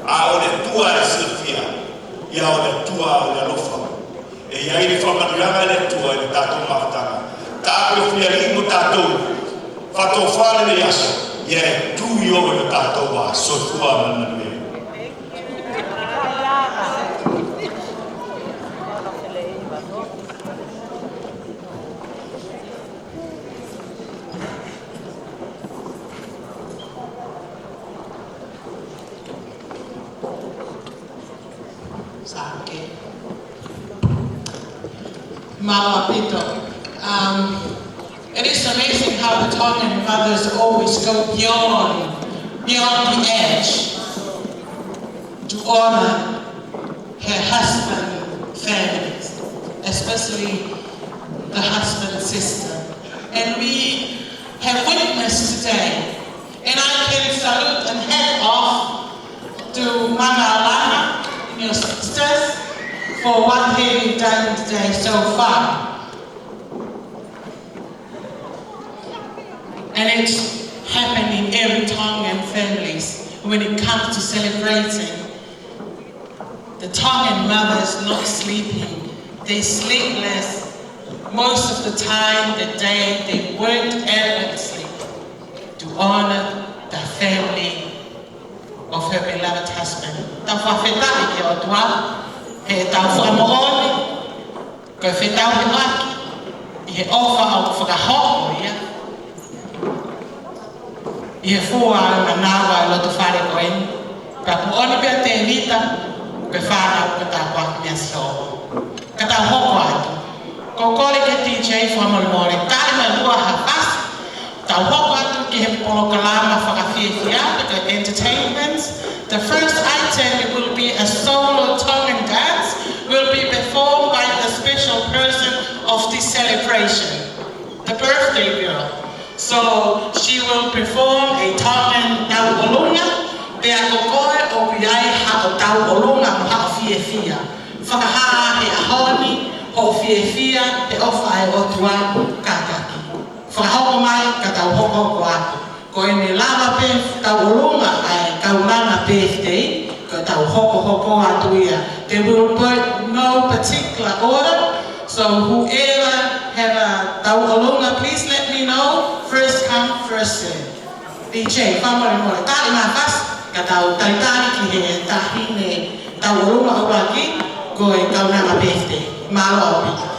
ʻa ʻo e tua ʻe silafia, ʻa ʻo e tua ʻo e ʻaloʻofa. ʻE ʻi ai ʻa e fakamatala ʻa e tua ʻi he tatou mafutaga. Tāpuekina mo tatou, fakatōfale ʻi he ʻaho, ʻa e tui ʻo e tatou ʻa sotua manamanu. Sake. Mālō ʻaupito. Um, it is amazing how the Tongan mothers always go beyond, beyond the edge to honor her husband families, especially the husband sister. And we have witnessed today, and I can salute and hat off to Mana Lana and your sisters for what have you done today so far. And it's happening every Tongan families when it comes to celebrating the Tongan mothers not sleeping. They sleepless most of the time, the day they worked effortlessly to honor the family of her beloved husband. Tau fakafetaʻi ki he ʻOtua, he tau fakamoʻoni, ko e fetauhiʻaki, ʻi he ʻofa ʻoku fakahoko ia, ʻi he fua ʻa e manava ʻo e loto fale ko eni. Pea moʻoni pē ʻa Tēvita, ko e fānau ko e tāpuaki mei Sihova. Ka tau hoko atu. Ko e kole ki he D J fakamolemole, tali mai ʻe ua ha fasi. Tau hoko atu ki he polokalama fakafiefia, the entertainment. The first item, it will be a solo Tongan dance, will be performed by the special person of this celebration, the birthday girl. So she will perform a Tongan tauʻolunga, pea ko koe ʻoku ʻi ai haʻo tauʻolunga mo haʻo fiefia. Fakahā he ʻaho ni hoʻo fiefia he ʻofa ʻa e ʻOtua kātaki. Fakahoko mai ka tau hokohoko atu. Ko ʻene lava pē tauʻolunga ʻa e kaunanga birthday, ka tau hokohoko atu ia. There will be no particular order, so whoever have a tauʻolunga, please let me know. First come, first serve. D J, fakamolemole, tali mai ha fasi, ka tau talitali ki he taʻahine tauʻolunga ʻuluaki, ko e kaunanga birthday. Mālō ʻaupito.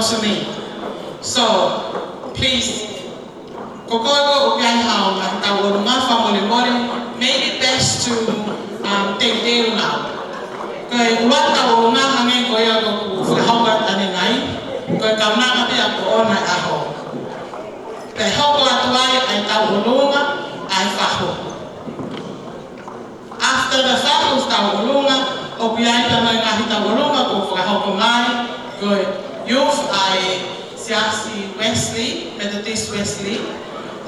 to me. So, please, ko koe ʻoku ʻi ai haʻo ngaahi tauʻolunga, fakamolemole, make it best to, um, teuteu nau. Ko e ʻuluaki tauʻolunga hangē ko ia ʻoku fakahoko atu ʻanenai, ko e kaunanga pē ʻa e ʻaho. Pea hoko atu ai ʻa e tauʻolunga ʻa e fahu. After the fahu, tauʻolunga, ʻoku ʻi ai pē mo e ngaahi tauʻolunga kuo fakahoko mai, ko e youth ʻa e Siasi Wesley, Methodist Wesley.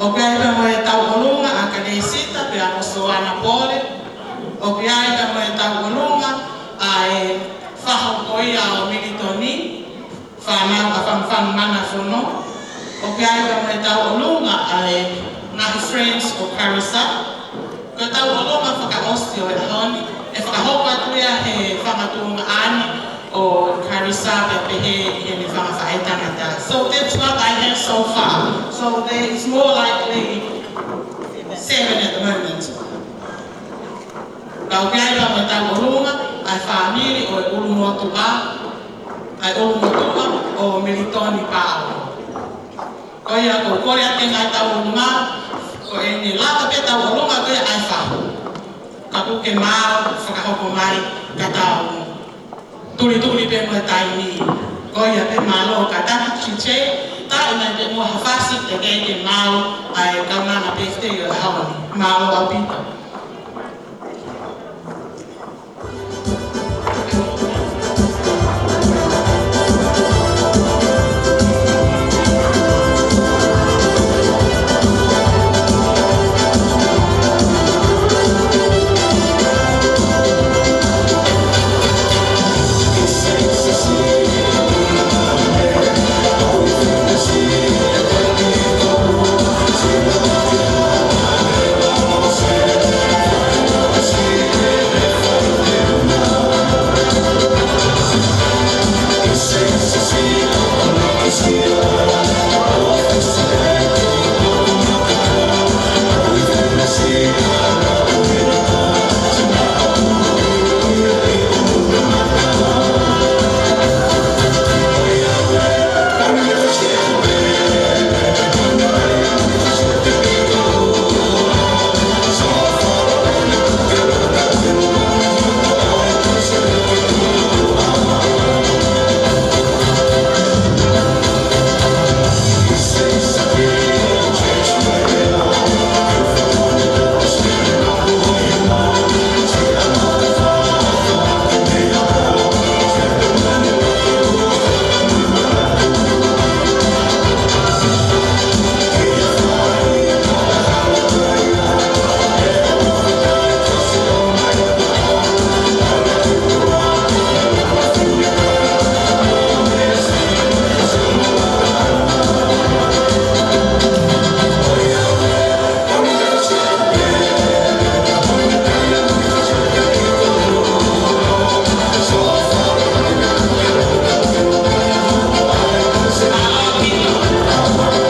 ʻOku ʻi ai pē mo e tauʻolunga ʻa Kalesita pea mo Soana Pole. ʻOku ʻi ai pē mo e tauʻolunga ʻa e fahu ko ia ʻo Militoni. Fānau ʻa Fangafanga Mana Fono. ʻOku ʻi ai pē mo e tauʻolunga ʻa e ngaahi Friends ʻo Karisa. Ko e tauʻolunga fakaʻosi ʻo e ʻaho ni, ʻe fakahoko atu ia he fanga tuongaʻane ʻo Karisa pea pehē ki heʻene fanga faʻētangata. So that's what I have so far. So there is more likely seven at the moment. Ka ʻoku ʻi ai pē mo e tauʻolunga ʻa e fāmili ʻo e ʻulumotuʻa, ʻa e ʻulumotuʻa ʻo Militoni Paolo. Ko ia ʻoku ou kole atu ki he ngaahi tauʻolunga, ko ʻene laka pē tauʻolunga ko ia ʻa e fahu. Kapau ʻoku ke maau, fakahoko mai, ka tau tulituli pē mo e taimi. Ko ia pē, mālō kātaki T J, tā ʻi ai pē mo ha fasi teʻeki ke maau ʻa e kaunanga pē te ʻi ai haʻane. Mālō ʻaupito.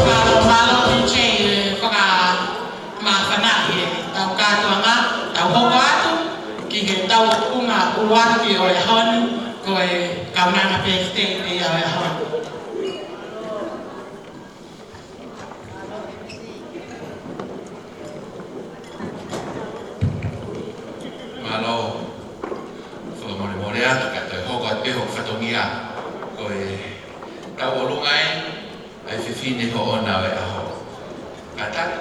Mālō, mālō, T J, fakamāfana ʻi heʻetau kātoanga, tau hoko atu ki heʻetau tuʻunga ʻuluaki ʻo e ʻaho ni, ko e kaunanga pē te ʻi ai ʻo e ʻaho ni. Mālō, fakamolemole atu ka tau hoko atu pē hoʻo fatongia. Ko e tauʻolunga ē, ʻa e fefine hoʻona ʻo e ʻaho. Kātaki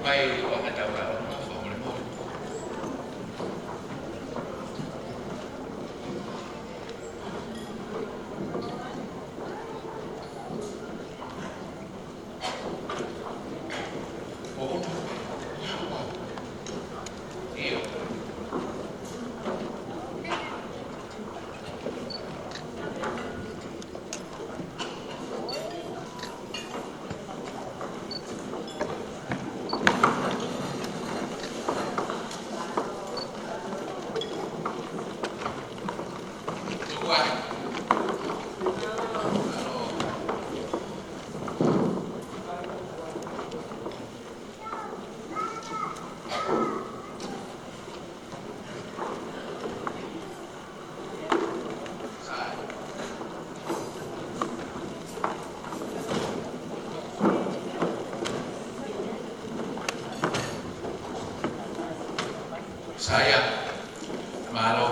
mai ʻo ʻoange ʻetau tauʻolunga, fakamolemole. Saia, mālō.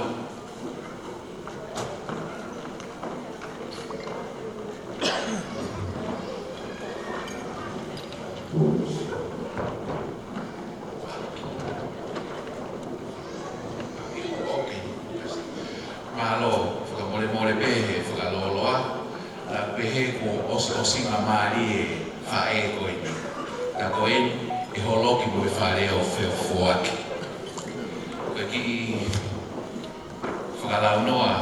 Mālō, fakamolemole pē he fakalōloa, ʻa pehē kuo ʻosiʻosingamālie e faʻē ko eni. Ka ko eni, ʻe holoki mo e fale ʻo feʻofoʻoaki. Ko e kiʻi fakalaunoa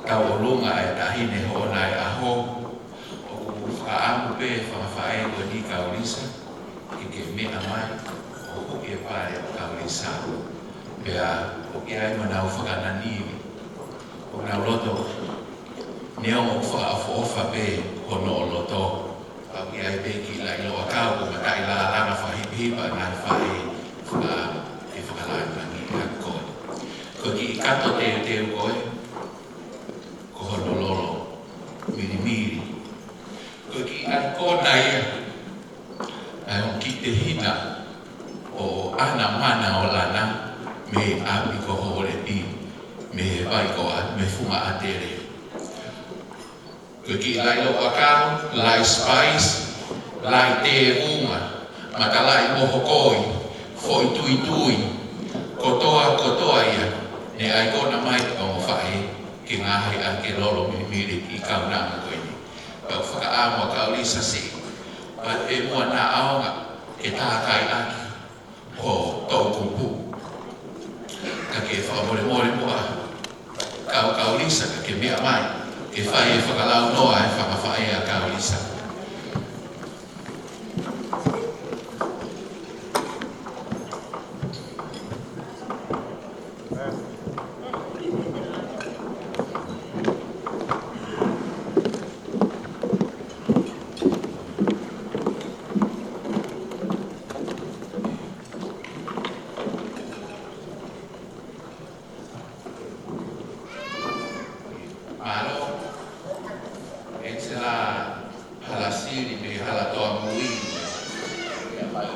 tauʻolunga ʻa e Taʻahine Hoʻona ʻa e ʻAho, ʻoku fakaʻamu pē fanga faʻē ko eni Kaulisa, ke ke meʻa mai ʻo huʻi e pale ʻo Kaulisa. Pea ʻoku ʻi ai mo ʻenau fakananimi, ʻoku nau loto neongo ʻoku fakaʻofoʻofa pē hono loto. Ka ʻoku ʻi ai pē kiʻi laʻiloʻakau ko e mataʻi lālanga fakahipahipa ʻa e ngaahi faʻē faka-, ʻe fakalāngilangiʻi ʻaki koe. Ko e kiʻi kato teuteu ko ē, ko hono lolo milimili. Ko e kiʻi ʻaikona ia ʻa e ongo kiʻi tehina ʻo ʻAna Manaʻolana mei ʻapi ko Hōlepi, mei he vai ko ʻa, mei Funga ʻAtele. Ko e kiʻi laʻiloʻakau, laʻi spice, laʻi tēvunga, matalaʻi mohokoi, foʻi tuitui, kotoa, kotoa ia, ne ʻaikona mai ʻa e ongo faʻē ke ngaohi ʻaki e lolo milimili e kiʻi kaunanga ko eni. Pea ʻoku fakaʻamu ʻa Kaulisa siʻi pea pē muʻa naʻa ʻaonga ke tākai ʻaki ho toʻukupu. Ka ke fakamolemole muʻa, kau Kaulisa, ka ke meʻa mai ke fai e fakalaunoa ʻa e fanga faʻē ʻa Kaulisa. Mālō, Angela Halasili mei Halatoa Mui. Mālō,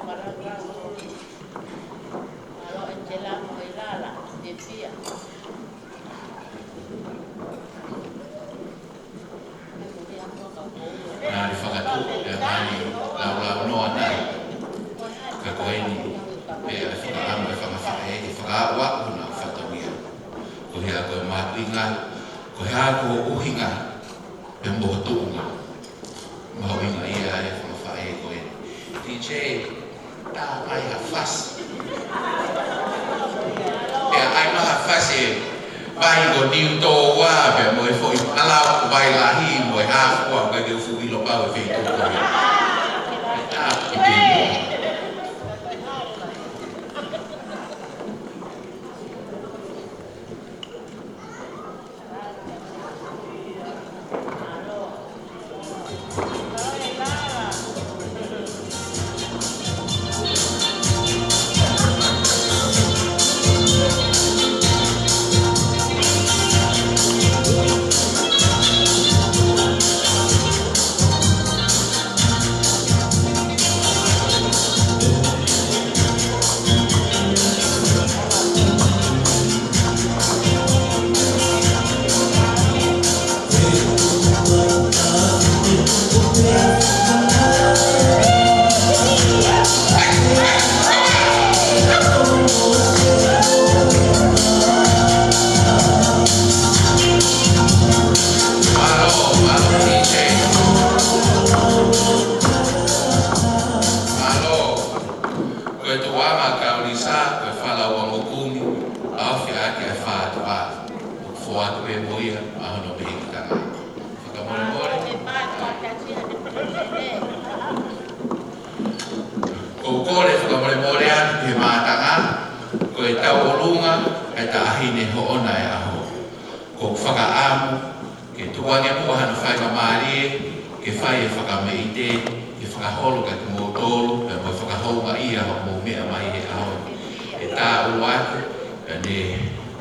Maranga. Mālō, Angela Moilala, Tefia. Naʻa ne fakatuʻu pea naʻa ne laulaunoa taʻe. Ka ko eni pē ʻa e fakaʻamu ʻa e fanga faʻē ke fakaaʻu ʻa honau fatongia. Ko e hā ko e mahuʻinga, ko e hā ko e ʻuhinga, pea mo e tuʻunga mahuʻinga ia ʻa e fanga faʻē ko eni. DJ, tā mai ha fasi. Pea ʻai mai ha fasi, vai ko Niutōua, pea mo e foʻi malau, vai lahi, mo e hā fua, ka ke ufu ʻilo pau e feituʻu ko ia. Tā ki te mua. Mālō, mālō, DJ. Mālō. Ko e tuʻunga Kaulisa, ko e fala ua mokumi, ʻa o fia ake ʻa e fātuʻa. Foaki pē mo ia ʻa hono mehikitanga. Fakamolemole. ʻOku ou kole fakamolemole atu ki he mātanga, ko e tauʻolunga ʻa e Taʻahine Hoʻona ʻa e ʻAho. ʻOku ou fakaʻamu ke tuku ange muʻa hano faingamālie ke fai e fakameʻite, ke fakaholo kiate kimoutolu, pea mo e fakahoungaʻia hoʻomou meʻa mai he ʻaho ni. ʻE tā ʻuluaki, pea ne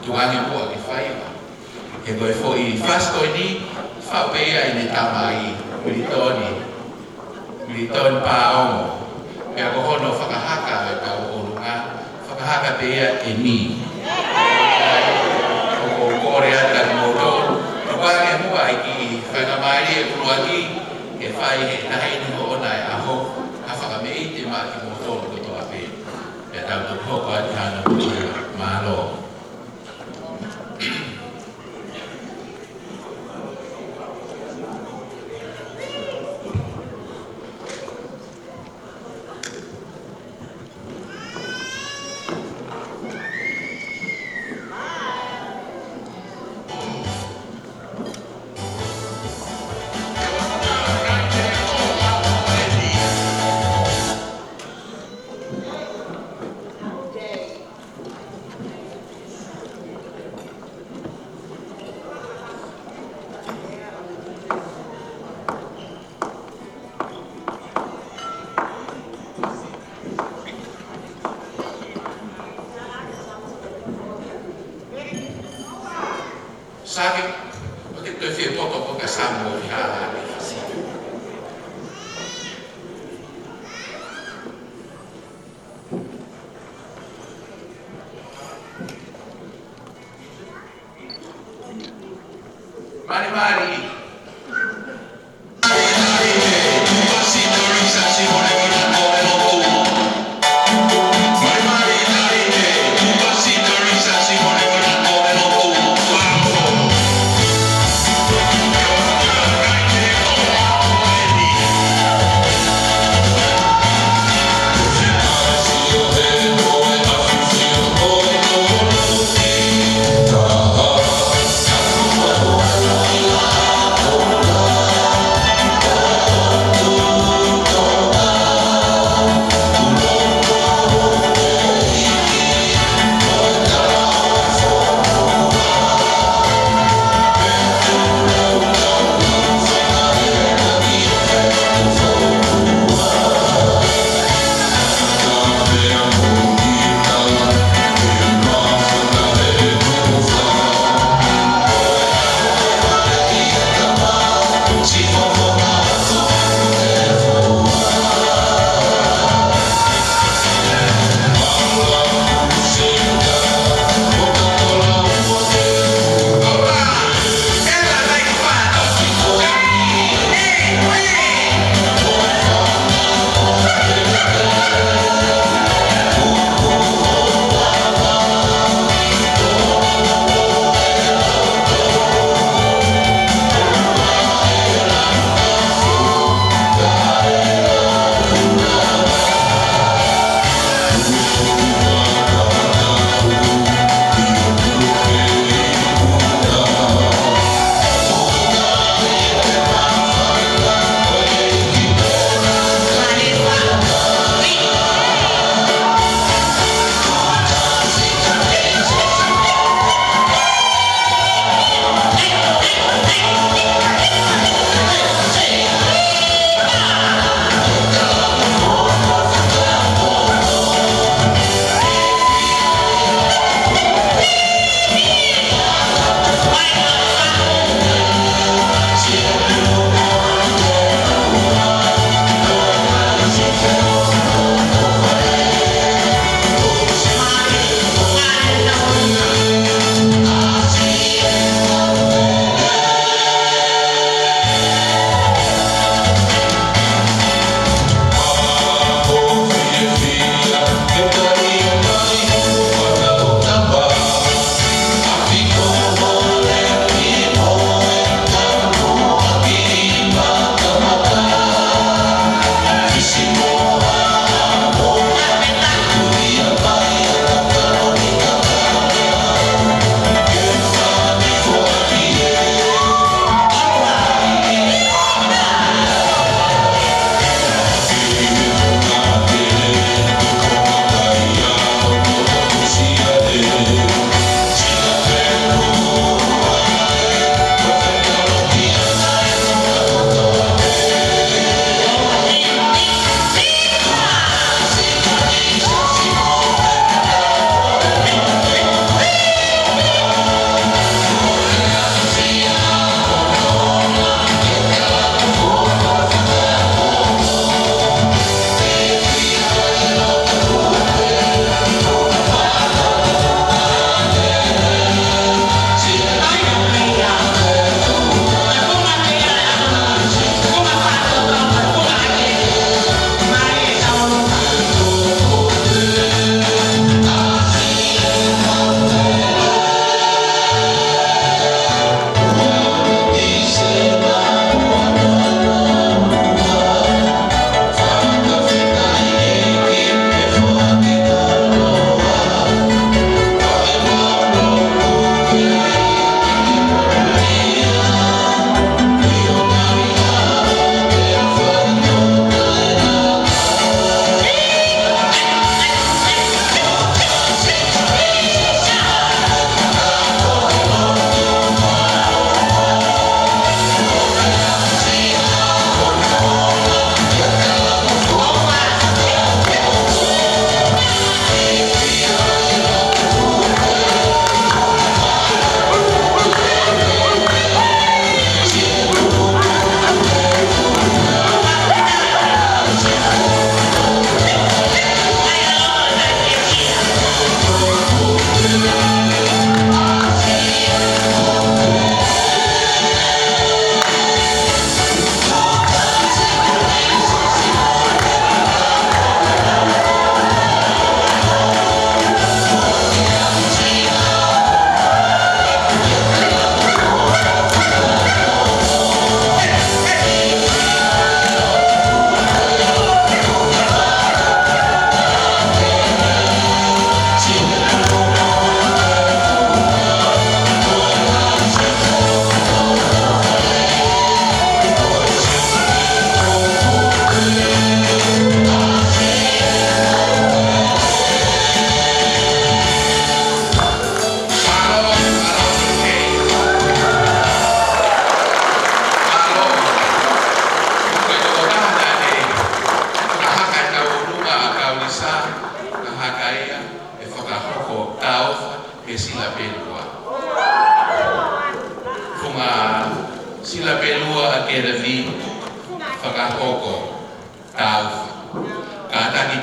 tuku ange muʻa ke fai mai. He ko e foʻi fasi ko eni, faʻu pē ia ʻene tamai, Militoni. Militoni Pāongo, pea ko hono fakahaka ʻo e kau ʻolunga, fakahaka pē ia ʻe Mī. ʻOku ou kole atu kiate kimoutolu, ʻoku ʻi ai muʻa e kiʻi faingamālie ʻuluaki ke fai he taimi ni hono ʻaho, ha fakamoʻoni maʻa kimoutolu kotoa pē. Pea tau toki hoko atu ki hano putu. Mālō.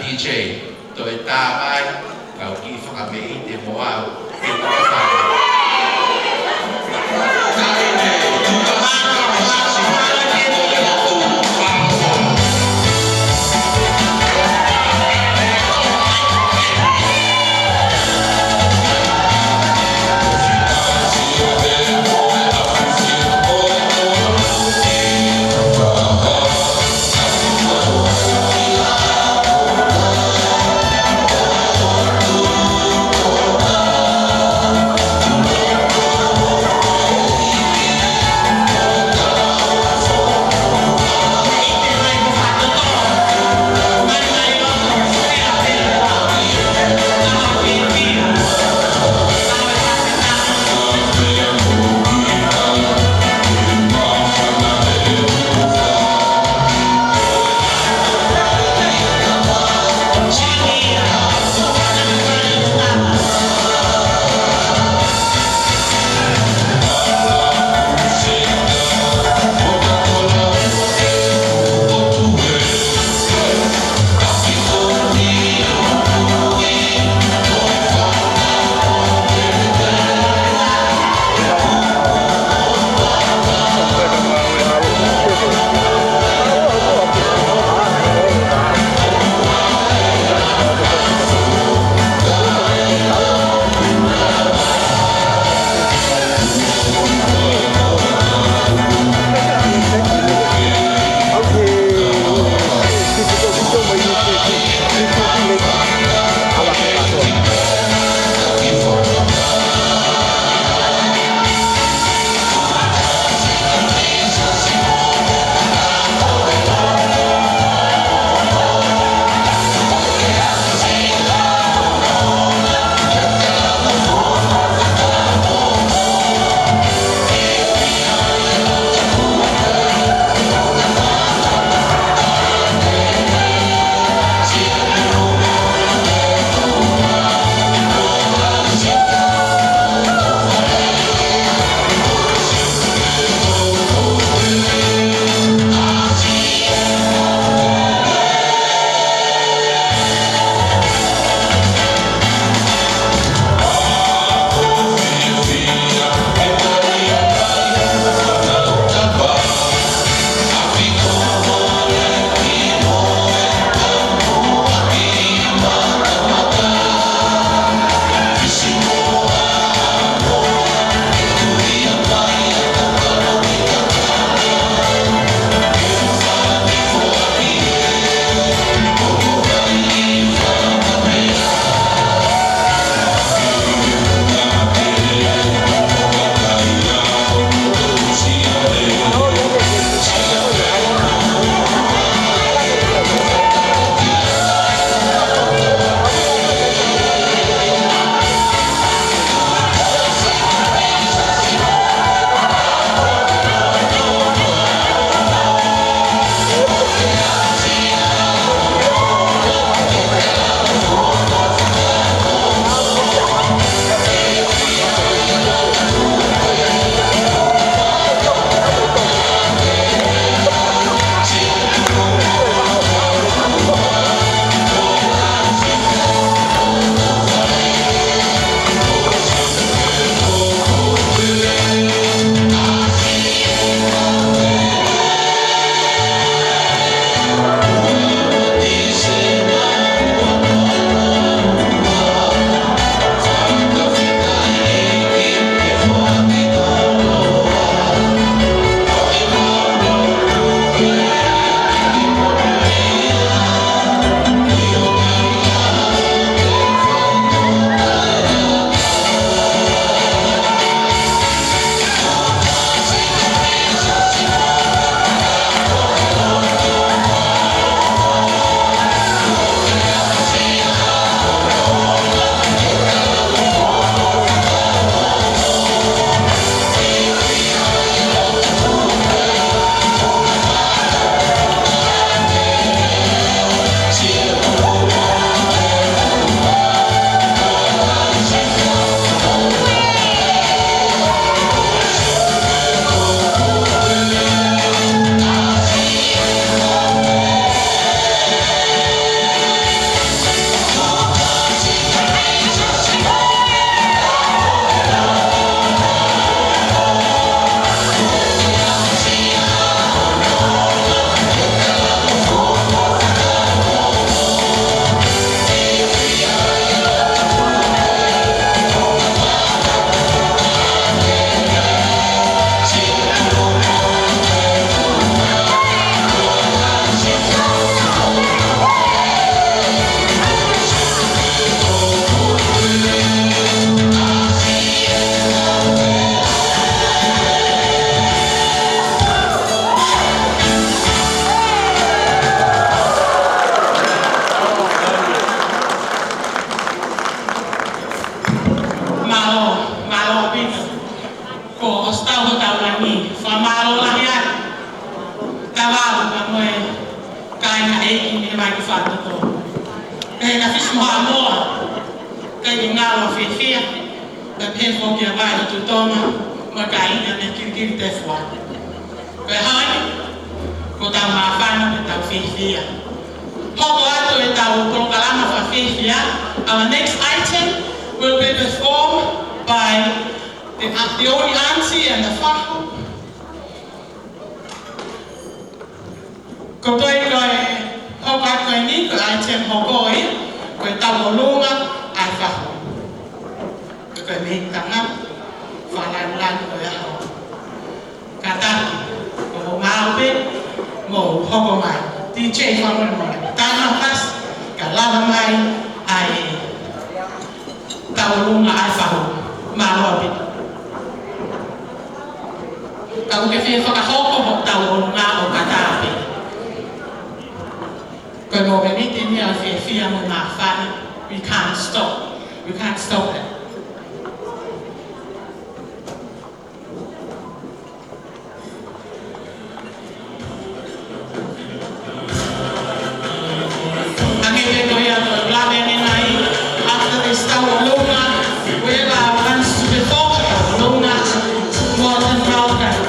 D J, toe tā mai, kau kiʻi fakameʻite mo au. Mai ki Fakatotolo. Pehē kia Fisi mo Haʻamoa, ʻikai ke ngalo fiefia, pea pehē foki kia Vaʻe ʻo Tuʻi Tonga, mo e kāinga mei Kilikilitefua. Ko e hā ia, ko ʻetau māfana, ko ʻetau fiefia. Hoko atu ʻetau polokalama fakafiefia. Our next item will be performed by the, the only auntie and the fahu. Ko e toe ko e hoko atu ko eni, ko e item hoko ia, ko e tauʻolunga ʻa e fahu. Ko e meʻa tangata, fakalāngilangi ko e ʻaho. Kātaki, ko hoʻomou pē, mou hoko mai. DJ fakamolemole, tana fasi, kae lava mai ʻa e tauʻolunga ʻa e fahu. Mālō ʻaupito. Ka ʻoku ke fie fakahoko hoʻo tauʻolunga ʻo kātaki. Ko e mōmeniti ni ʻa e fiefia mo e māfana. We can't stop. We can't stop it. Hangē pē ko ia ko e lave ʻanenai, after this tauʻolunga, whoever wants to perform tauʻolunga, more than welcome.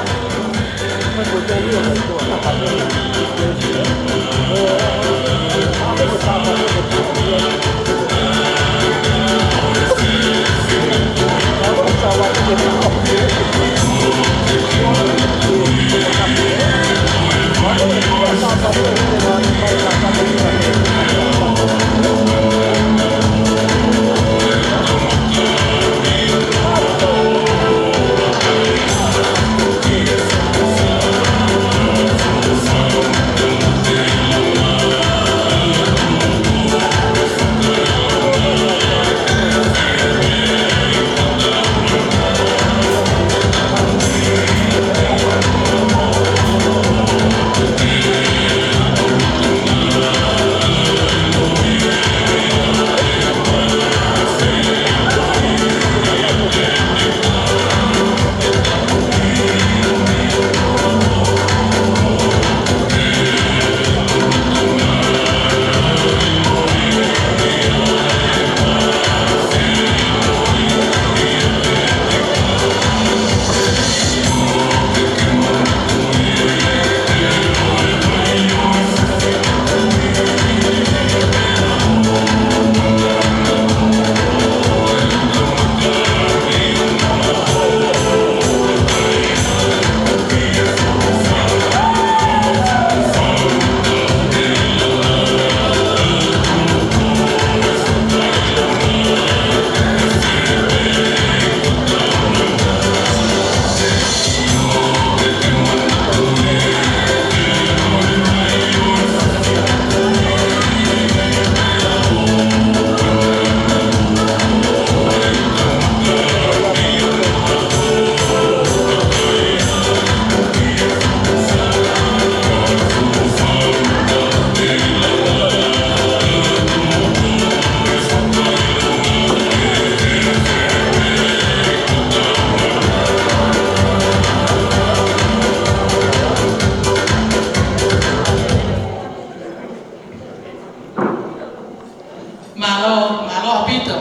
Mālō, mālō ʻaupito.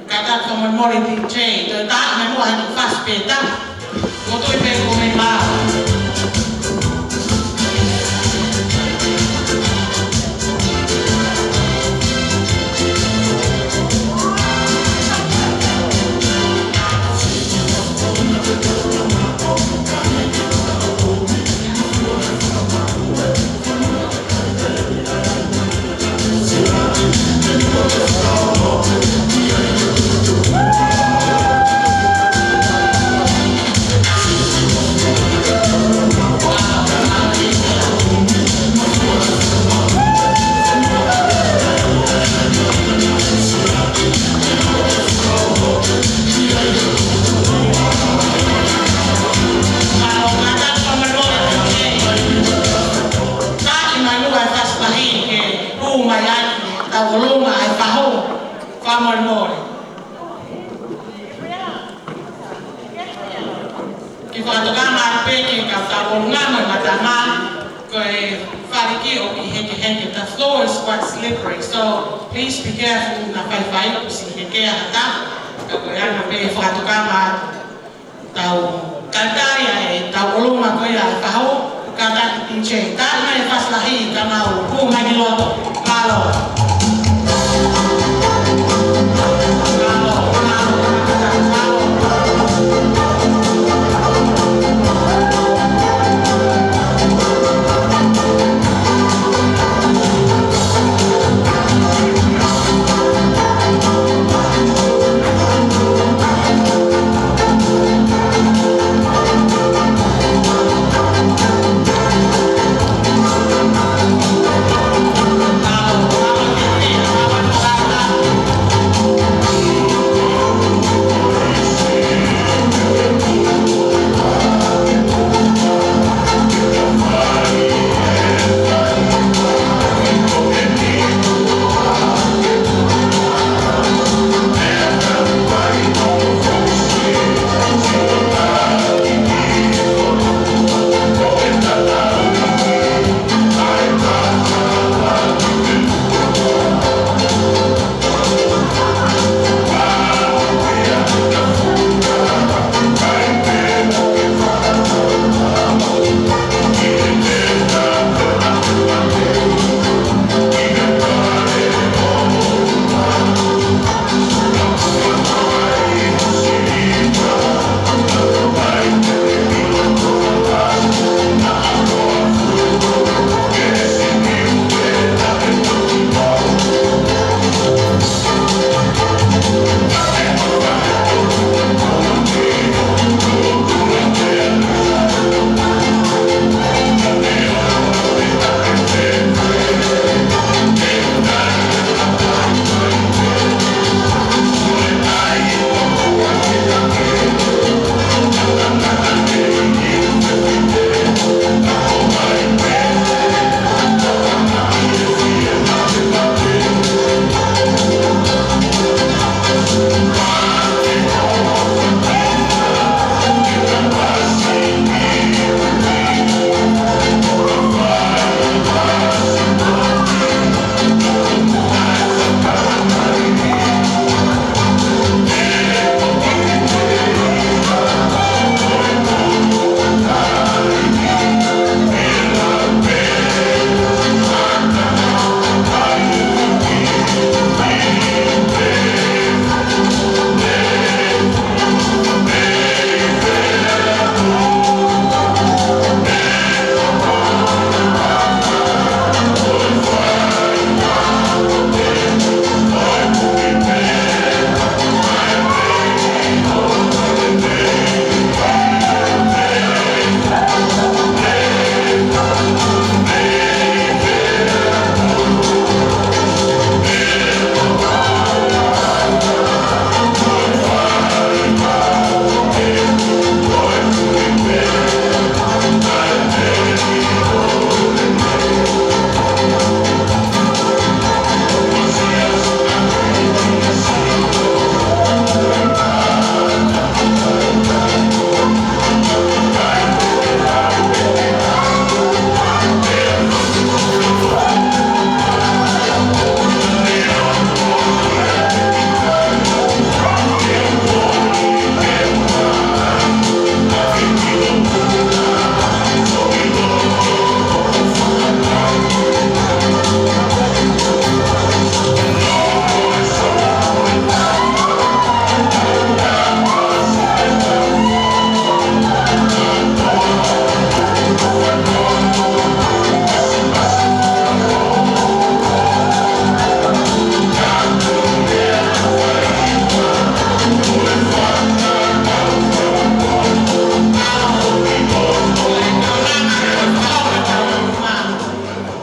Kātaki fakamolemole DJ, toe tā mai muʻa ʻa e fasi pē tā. Ko e toe pē ko e meʻa. Kātaki mai muʻa e fasi lahi ke hū mai ʻaki ʻetau ʻolunga ʻa e fahu. Fakamolemole. Ke fakatokanga pē ki he kau tauʻolunga mo e matamā, ko e Ki ʻoku ʻi hekeheke, the floor is quite slippery, so please be careful, na faifai kuo ʻosi hekea ha taha, ka ko e anga pē fakatokanga atu. Tau kātaki ʻa e tau ʻolunga ko ia ʻa e fahu, kātaki D J, tau mai e fasilahi ka mau kū mai ki loto, mālō.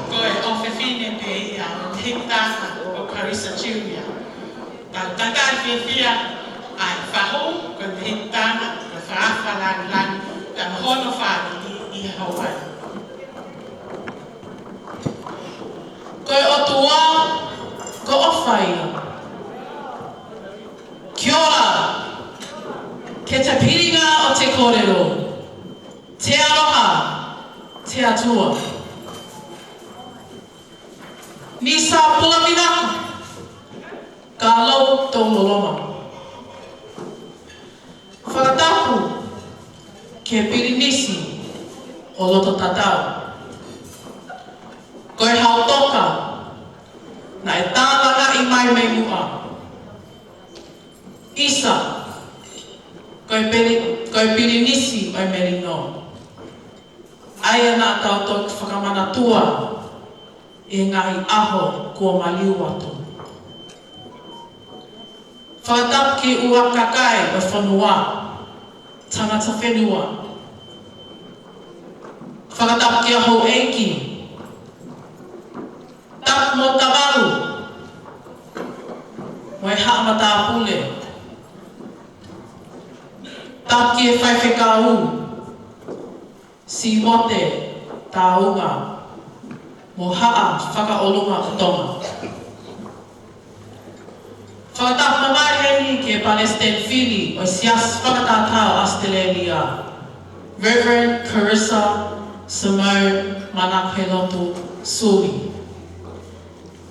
Ko e ʻofefine pē ia ʻo e Hikutanga ko Carissa Junior. Tau tangata fiefia ʻa e fahu ko e Hikutanga ko e Fakafa Langilangi, pea mo hono fāmili ʻi he ʻaho ni. Ko e ʻOtua ko ʻofa ia. Kia ora. Ke te pilinga ʻo te kōlelo. Te aloha, te Atua. Nisa Pulavina, Kalo Tololoma. Fakatapu ki he pilinisi ʻo Lototatau. Ko e Hautoka naʻe tālangaʻi mai mei muʻa. ʻIsa, ko e pili-, ko e pilinisi ʻo e melino. ʻA ia naʻa tau toki fakamanatua ʻi he ngaahi ʻaho kuo maliu atu. Fakatapu ki he ʻū kakai ʻo e fonua, tangata fenua. Fakatapu ki he houʻeiki, Tapu mo Tavalu, mo e haʻa matāpule. Tapu ki he faifekau, Simote Taunga, mo Haʻa Fakaʻolunga ʻo Tonga. Fakatapu mamahi heni ki he Palesiteni Fili ʻo e Siasi Fakatātā ʻo ʻAositelēlia, Reverend Carissa Simone Manakohelotu Suli.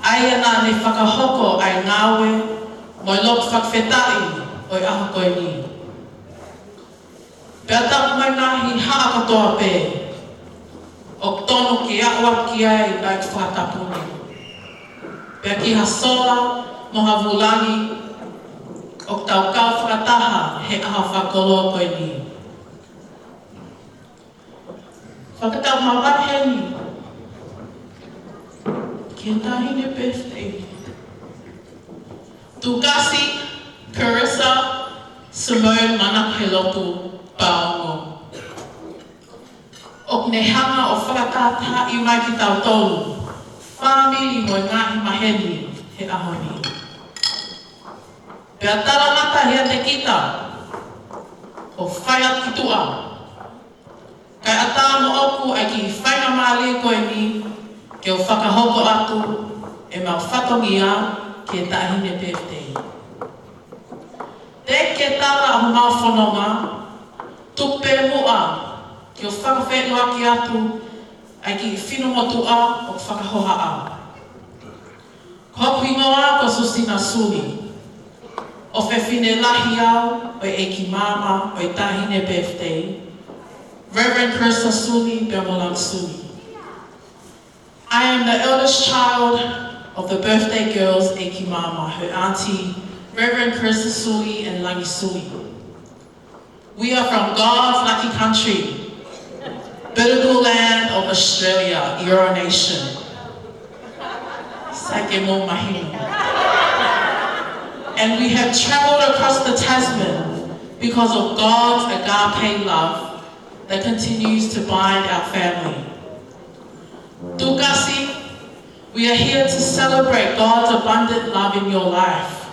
ʻA ia naʻa ne fakahoko ʻa e ngāue mo e lotu fakafetaʻi ʻo e ʻaho ko eni. Pea tapu mo e ngaahi haʻa kotoa pē ʻoku tonu ke aʻu atu ki ai ʻa e fakatapu ni. Pea ki ha sola mo ha vūlangi ʻoku tau kau fakataha he ʻaho fakakoloa ko eni. Fakatapu mamahi heni ki he taʻahine birthday, Tukasi Carissa Simone Manakohelotu Paongo. ʻOku ne hanga ʻo fakatātaaʻi mai kitautolu, fāmili mo e ngaahi maheni he ʻaho ni. Pea tala mata ʻiate kita ʻo fai atu ki tuʻa. Kae ʻatā moʻoku ʻa e kiʻi faingamālie ko eni ke u fakahoko atu ʻemau fatongia ki he taʻahine birthday. Teʻeki ke tala ʻa homau fononga, tuku pē muʻa ke u fakafeʻiloaki atu ʻa e kiʻi finemotuʻa ʻoku fakahohaʻa. Ko hoku hingoa ko Susina Suli. ʻOfefine lahi au ʻo e ʻEiki Maama ʻo e taʻahine birthday, Reverend Carissa Suli pea mo Langi Suli. I am the eldest child of the birthday girls ʻEiki Maama, her auntie, Reverend Carissa Suli and Langi Suli. We are from God's lucky country, beautiful land of Australia, Eora Nation. Sai ke mou mahino. And we have traveled across the Tasman because of God's agape love that continues to bind our family. Tukasi, we are here to celebrate God's abundant love in your life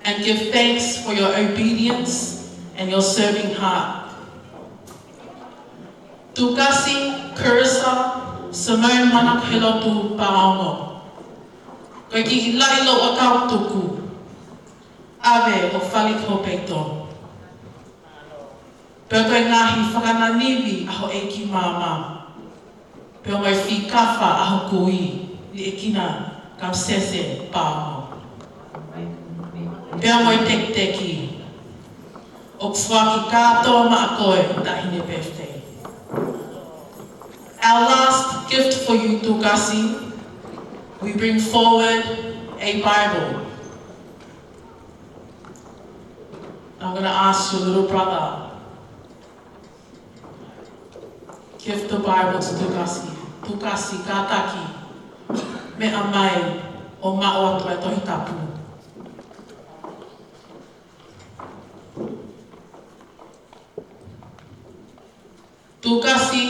and give thanks for your obedience and your serving heart. Tukasi Carissa Simone Manakohelotu Paongo, ko e kiʻi laʻi louʻakau tuku, ʻave ʻo fale ki ho peito. Pea ko e ngaahi fakananivi ʻa ho ʻEiki Maama, pea mo e fikafa ʻa ho kui, Liʻekina Kamusese Paongo. Pea mo e tekiteki ʻoku foaki kātoa maʻa koe, taʻahine birthday. Our last gift for you, Tukasi, we bring forward a Bible. I'm gonna ask your little brother, give the Bible to Tukasi. Tukasi, kātaki, meʻa mai ʻo maʻu atu e Tohi Tapu. Tukasi,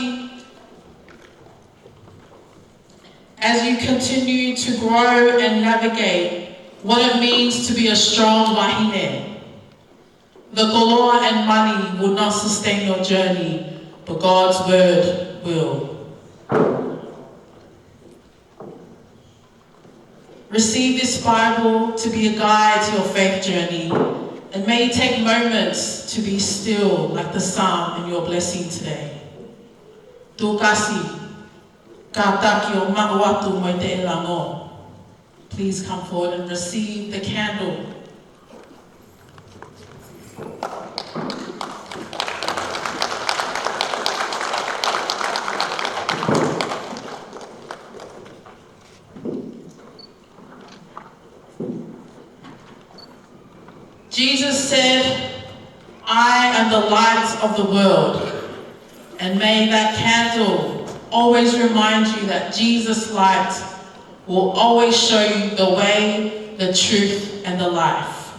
as you continue to grow and navigate what it means to be a strong vahine, the koloa and money will not sustain your journey, but God's word will. Receive this Bible to be a guide to your faith journey, and may you take moments to be still like the psalm in your blessing today. Tukasi, kātaki ʻo maʻu atu mo e teʻelango. Please come forward and receive the candle. Jesus said, "I am the light of the world." And may that candle always remind you that Jesus' light will always show you the way, the truth, and the life.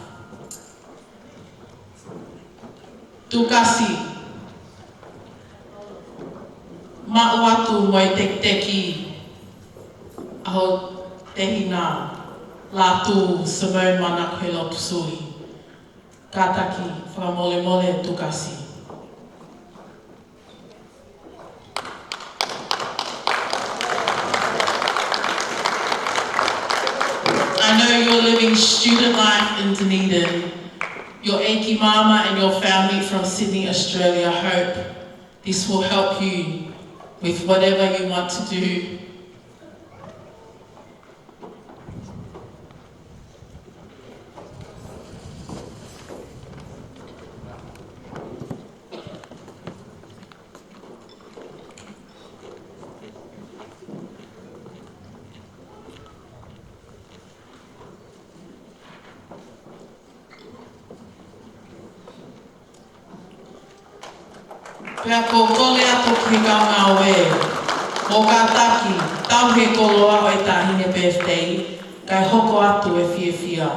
Tūkasi, maʻu atu mo e tekiteki ʻa ho tehina, Lātū Simone Manakohelotu Suli. Kātaki, fakamolemole Tūkasi. I know you're living student life in Dunedin. Your ʻeiki māmā and your family from Sydney, Australia. I hope this will help you with whatever you want to do. Pea ko e kole atu ki he kau ngāue, mou kātaki, tauhi e koloa ʻo e taʻahine birthday, kae hoko atu e fiefia.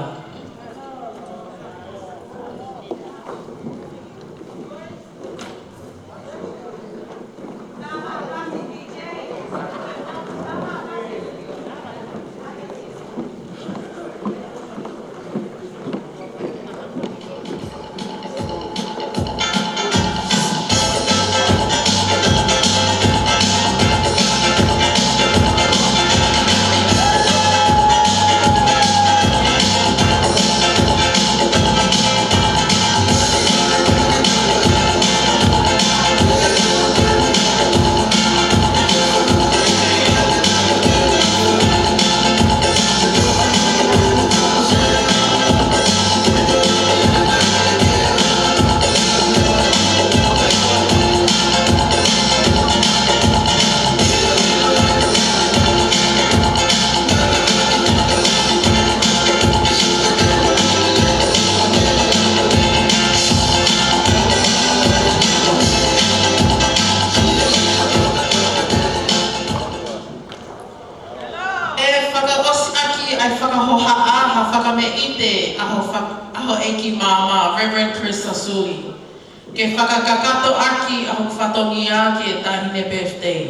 ʻE fakaʻosi ʻaki ʻa e fakahohaʻa ha fakameʻite ʻa ho fa-, ʻa ho ʻeiki māmā, Reverend Chris Sasuli, ke fakakakato ʻaki ʻa hoku fatongia ki he taʻahine birthday.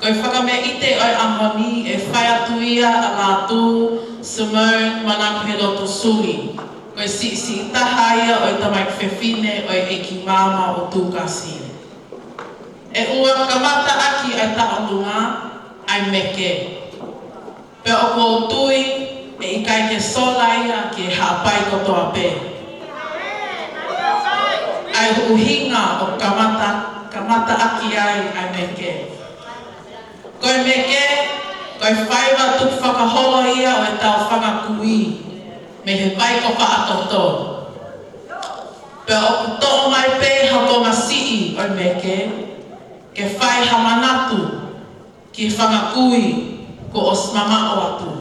Ko e fakameʻite ʻo e ʻaho ni ʻe fai atu ia ʻa Lātū Simone Manakohelotu Suli, ko e siʻisiʻi taha ia ʻo e tamaiki fefine ʻo e ʻeiki māmā ʻo Tūkasi. ʻE ʻoua kamata ʻaki ʻa e tauʻolunga ʻa e meke. Pea ʻoku ou tui ʻe ʻikai ke sola ia ki he haʻapai kotoa pē. ʻA e ʻuhinga ʻoku kamata, kamata ʻaki ai ʻa e meke. Ko e meke, ko e faiva tukufakaholo ia ʻo ʻetau fanga kui mei he vai ko faʻa toto. Pea ʻoku toʻo mai pē ha konga siʻi ʻo e meke, ke fai ha manatu ki he fanga kui kuo ʻosi mamaʻo atu.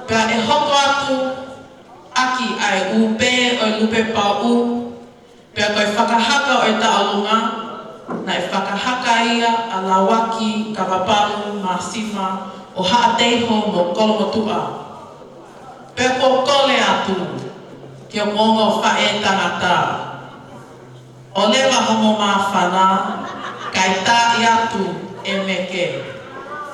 Pea ʻe hoko atu ʻaki ʻa e ʻū pē ʻo e lupe paʻu, pea ko e fakahaka ʻo e tauʻolunga, naʻe fakahaka ia ʻa Lauaki Kavapalu Māsima ʻo Haʻateiho mo Kolomotuʻa. Pea ʻoku ou kole atu ki hoʻomou ongo faʻē tangata, ʻoua leva hoʻomou māfana, kae taaʻi atu e meke.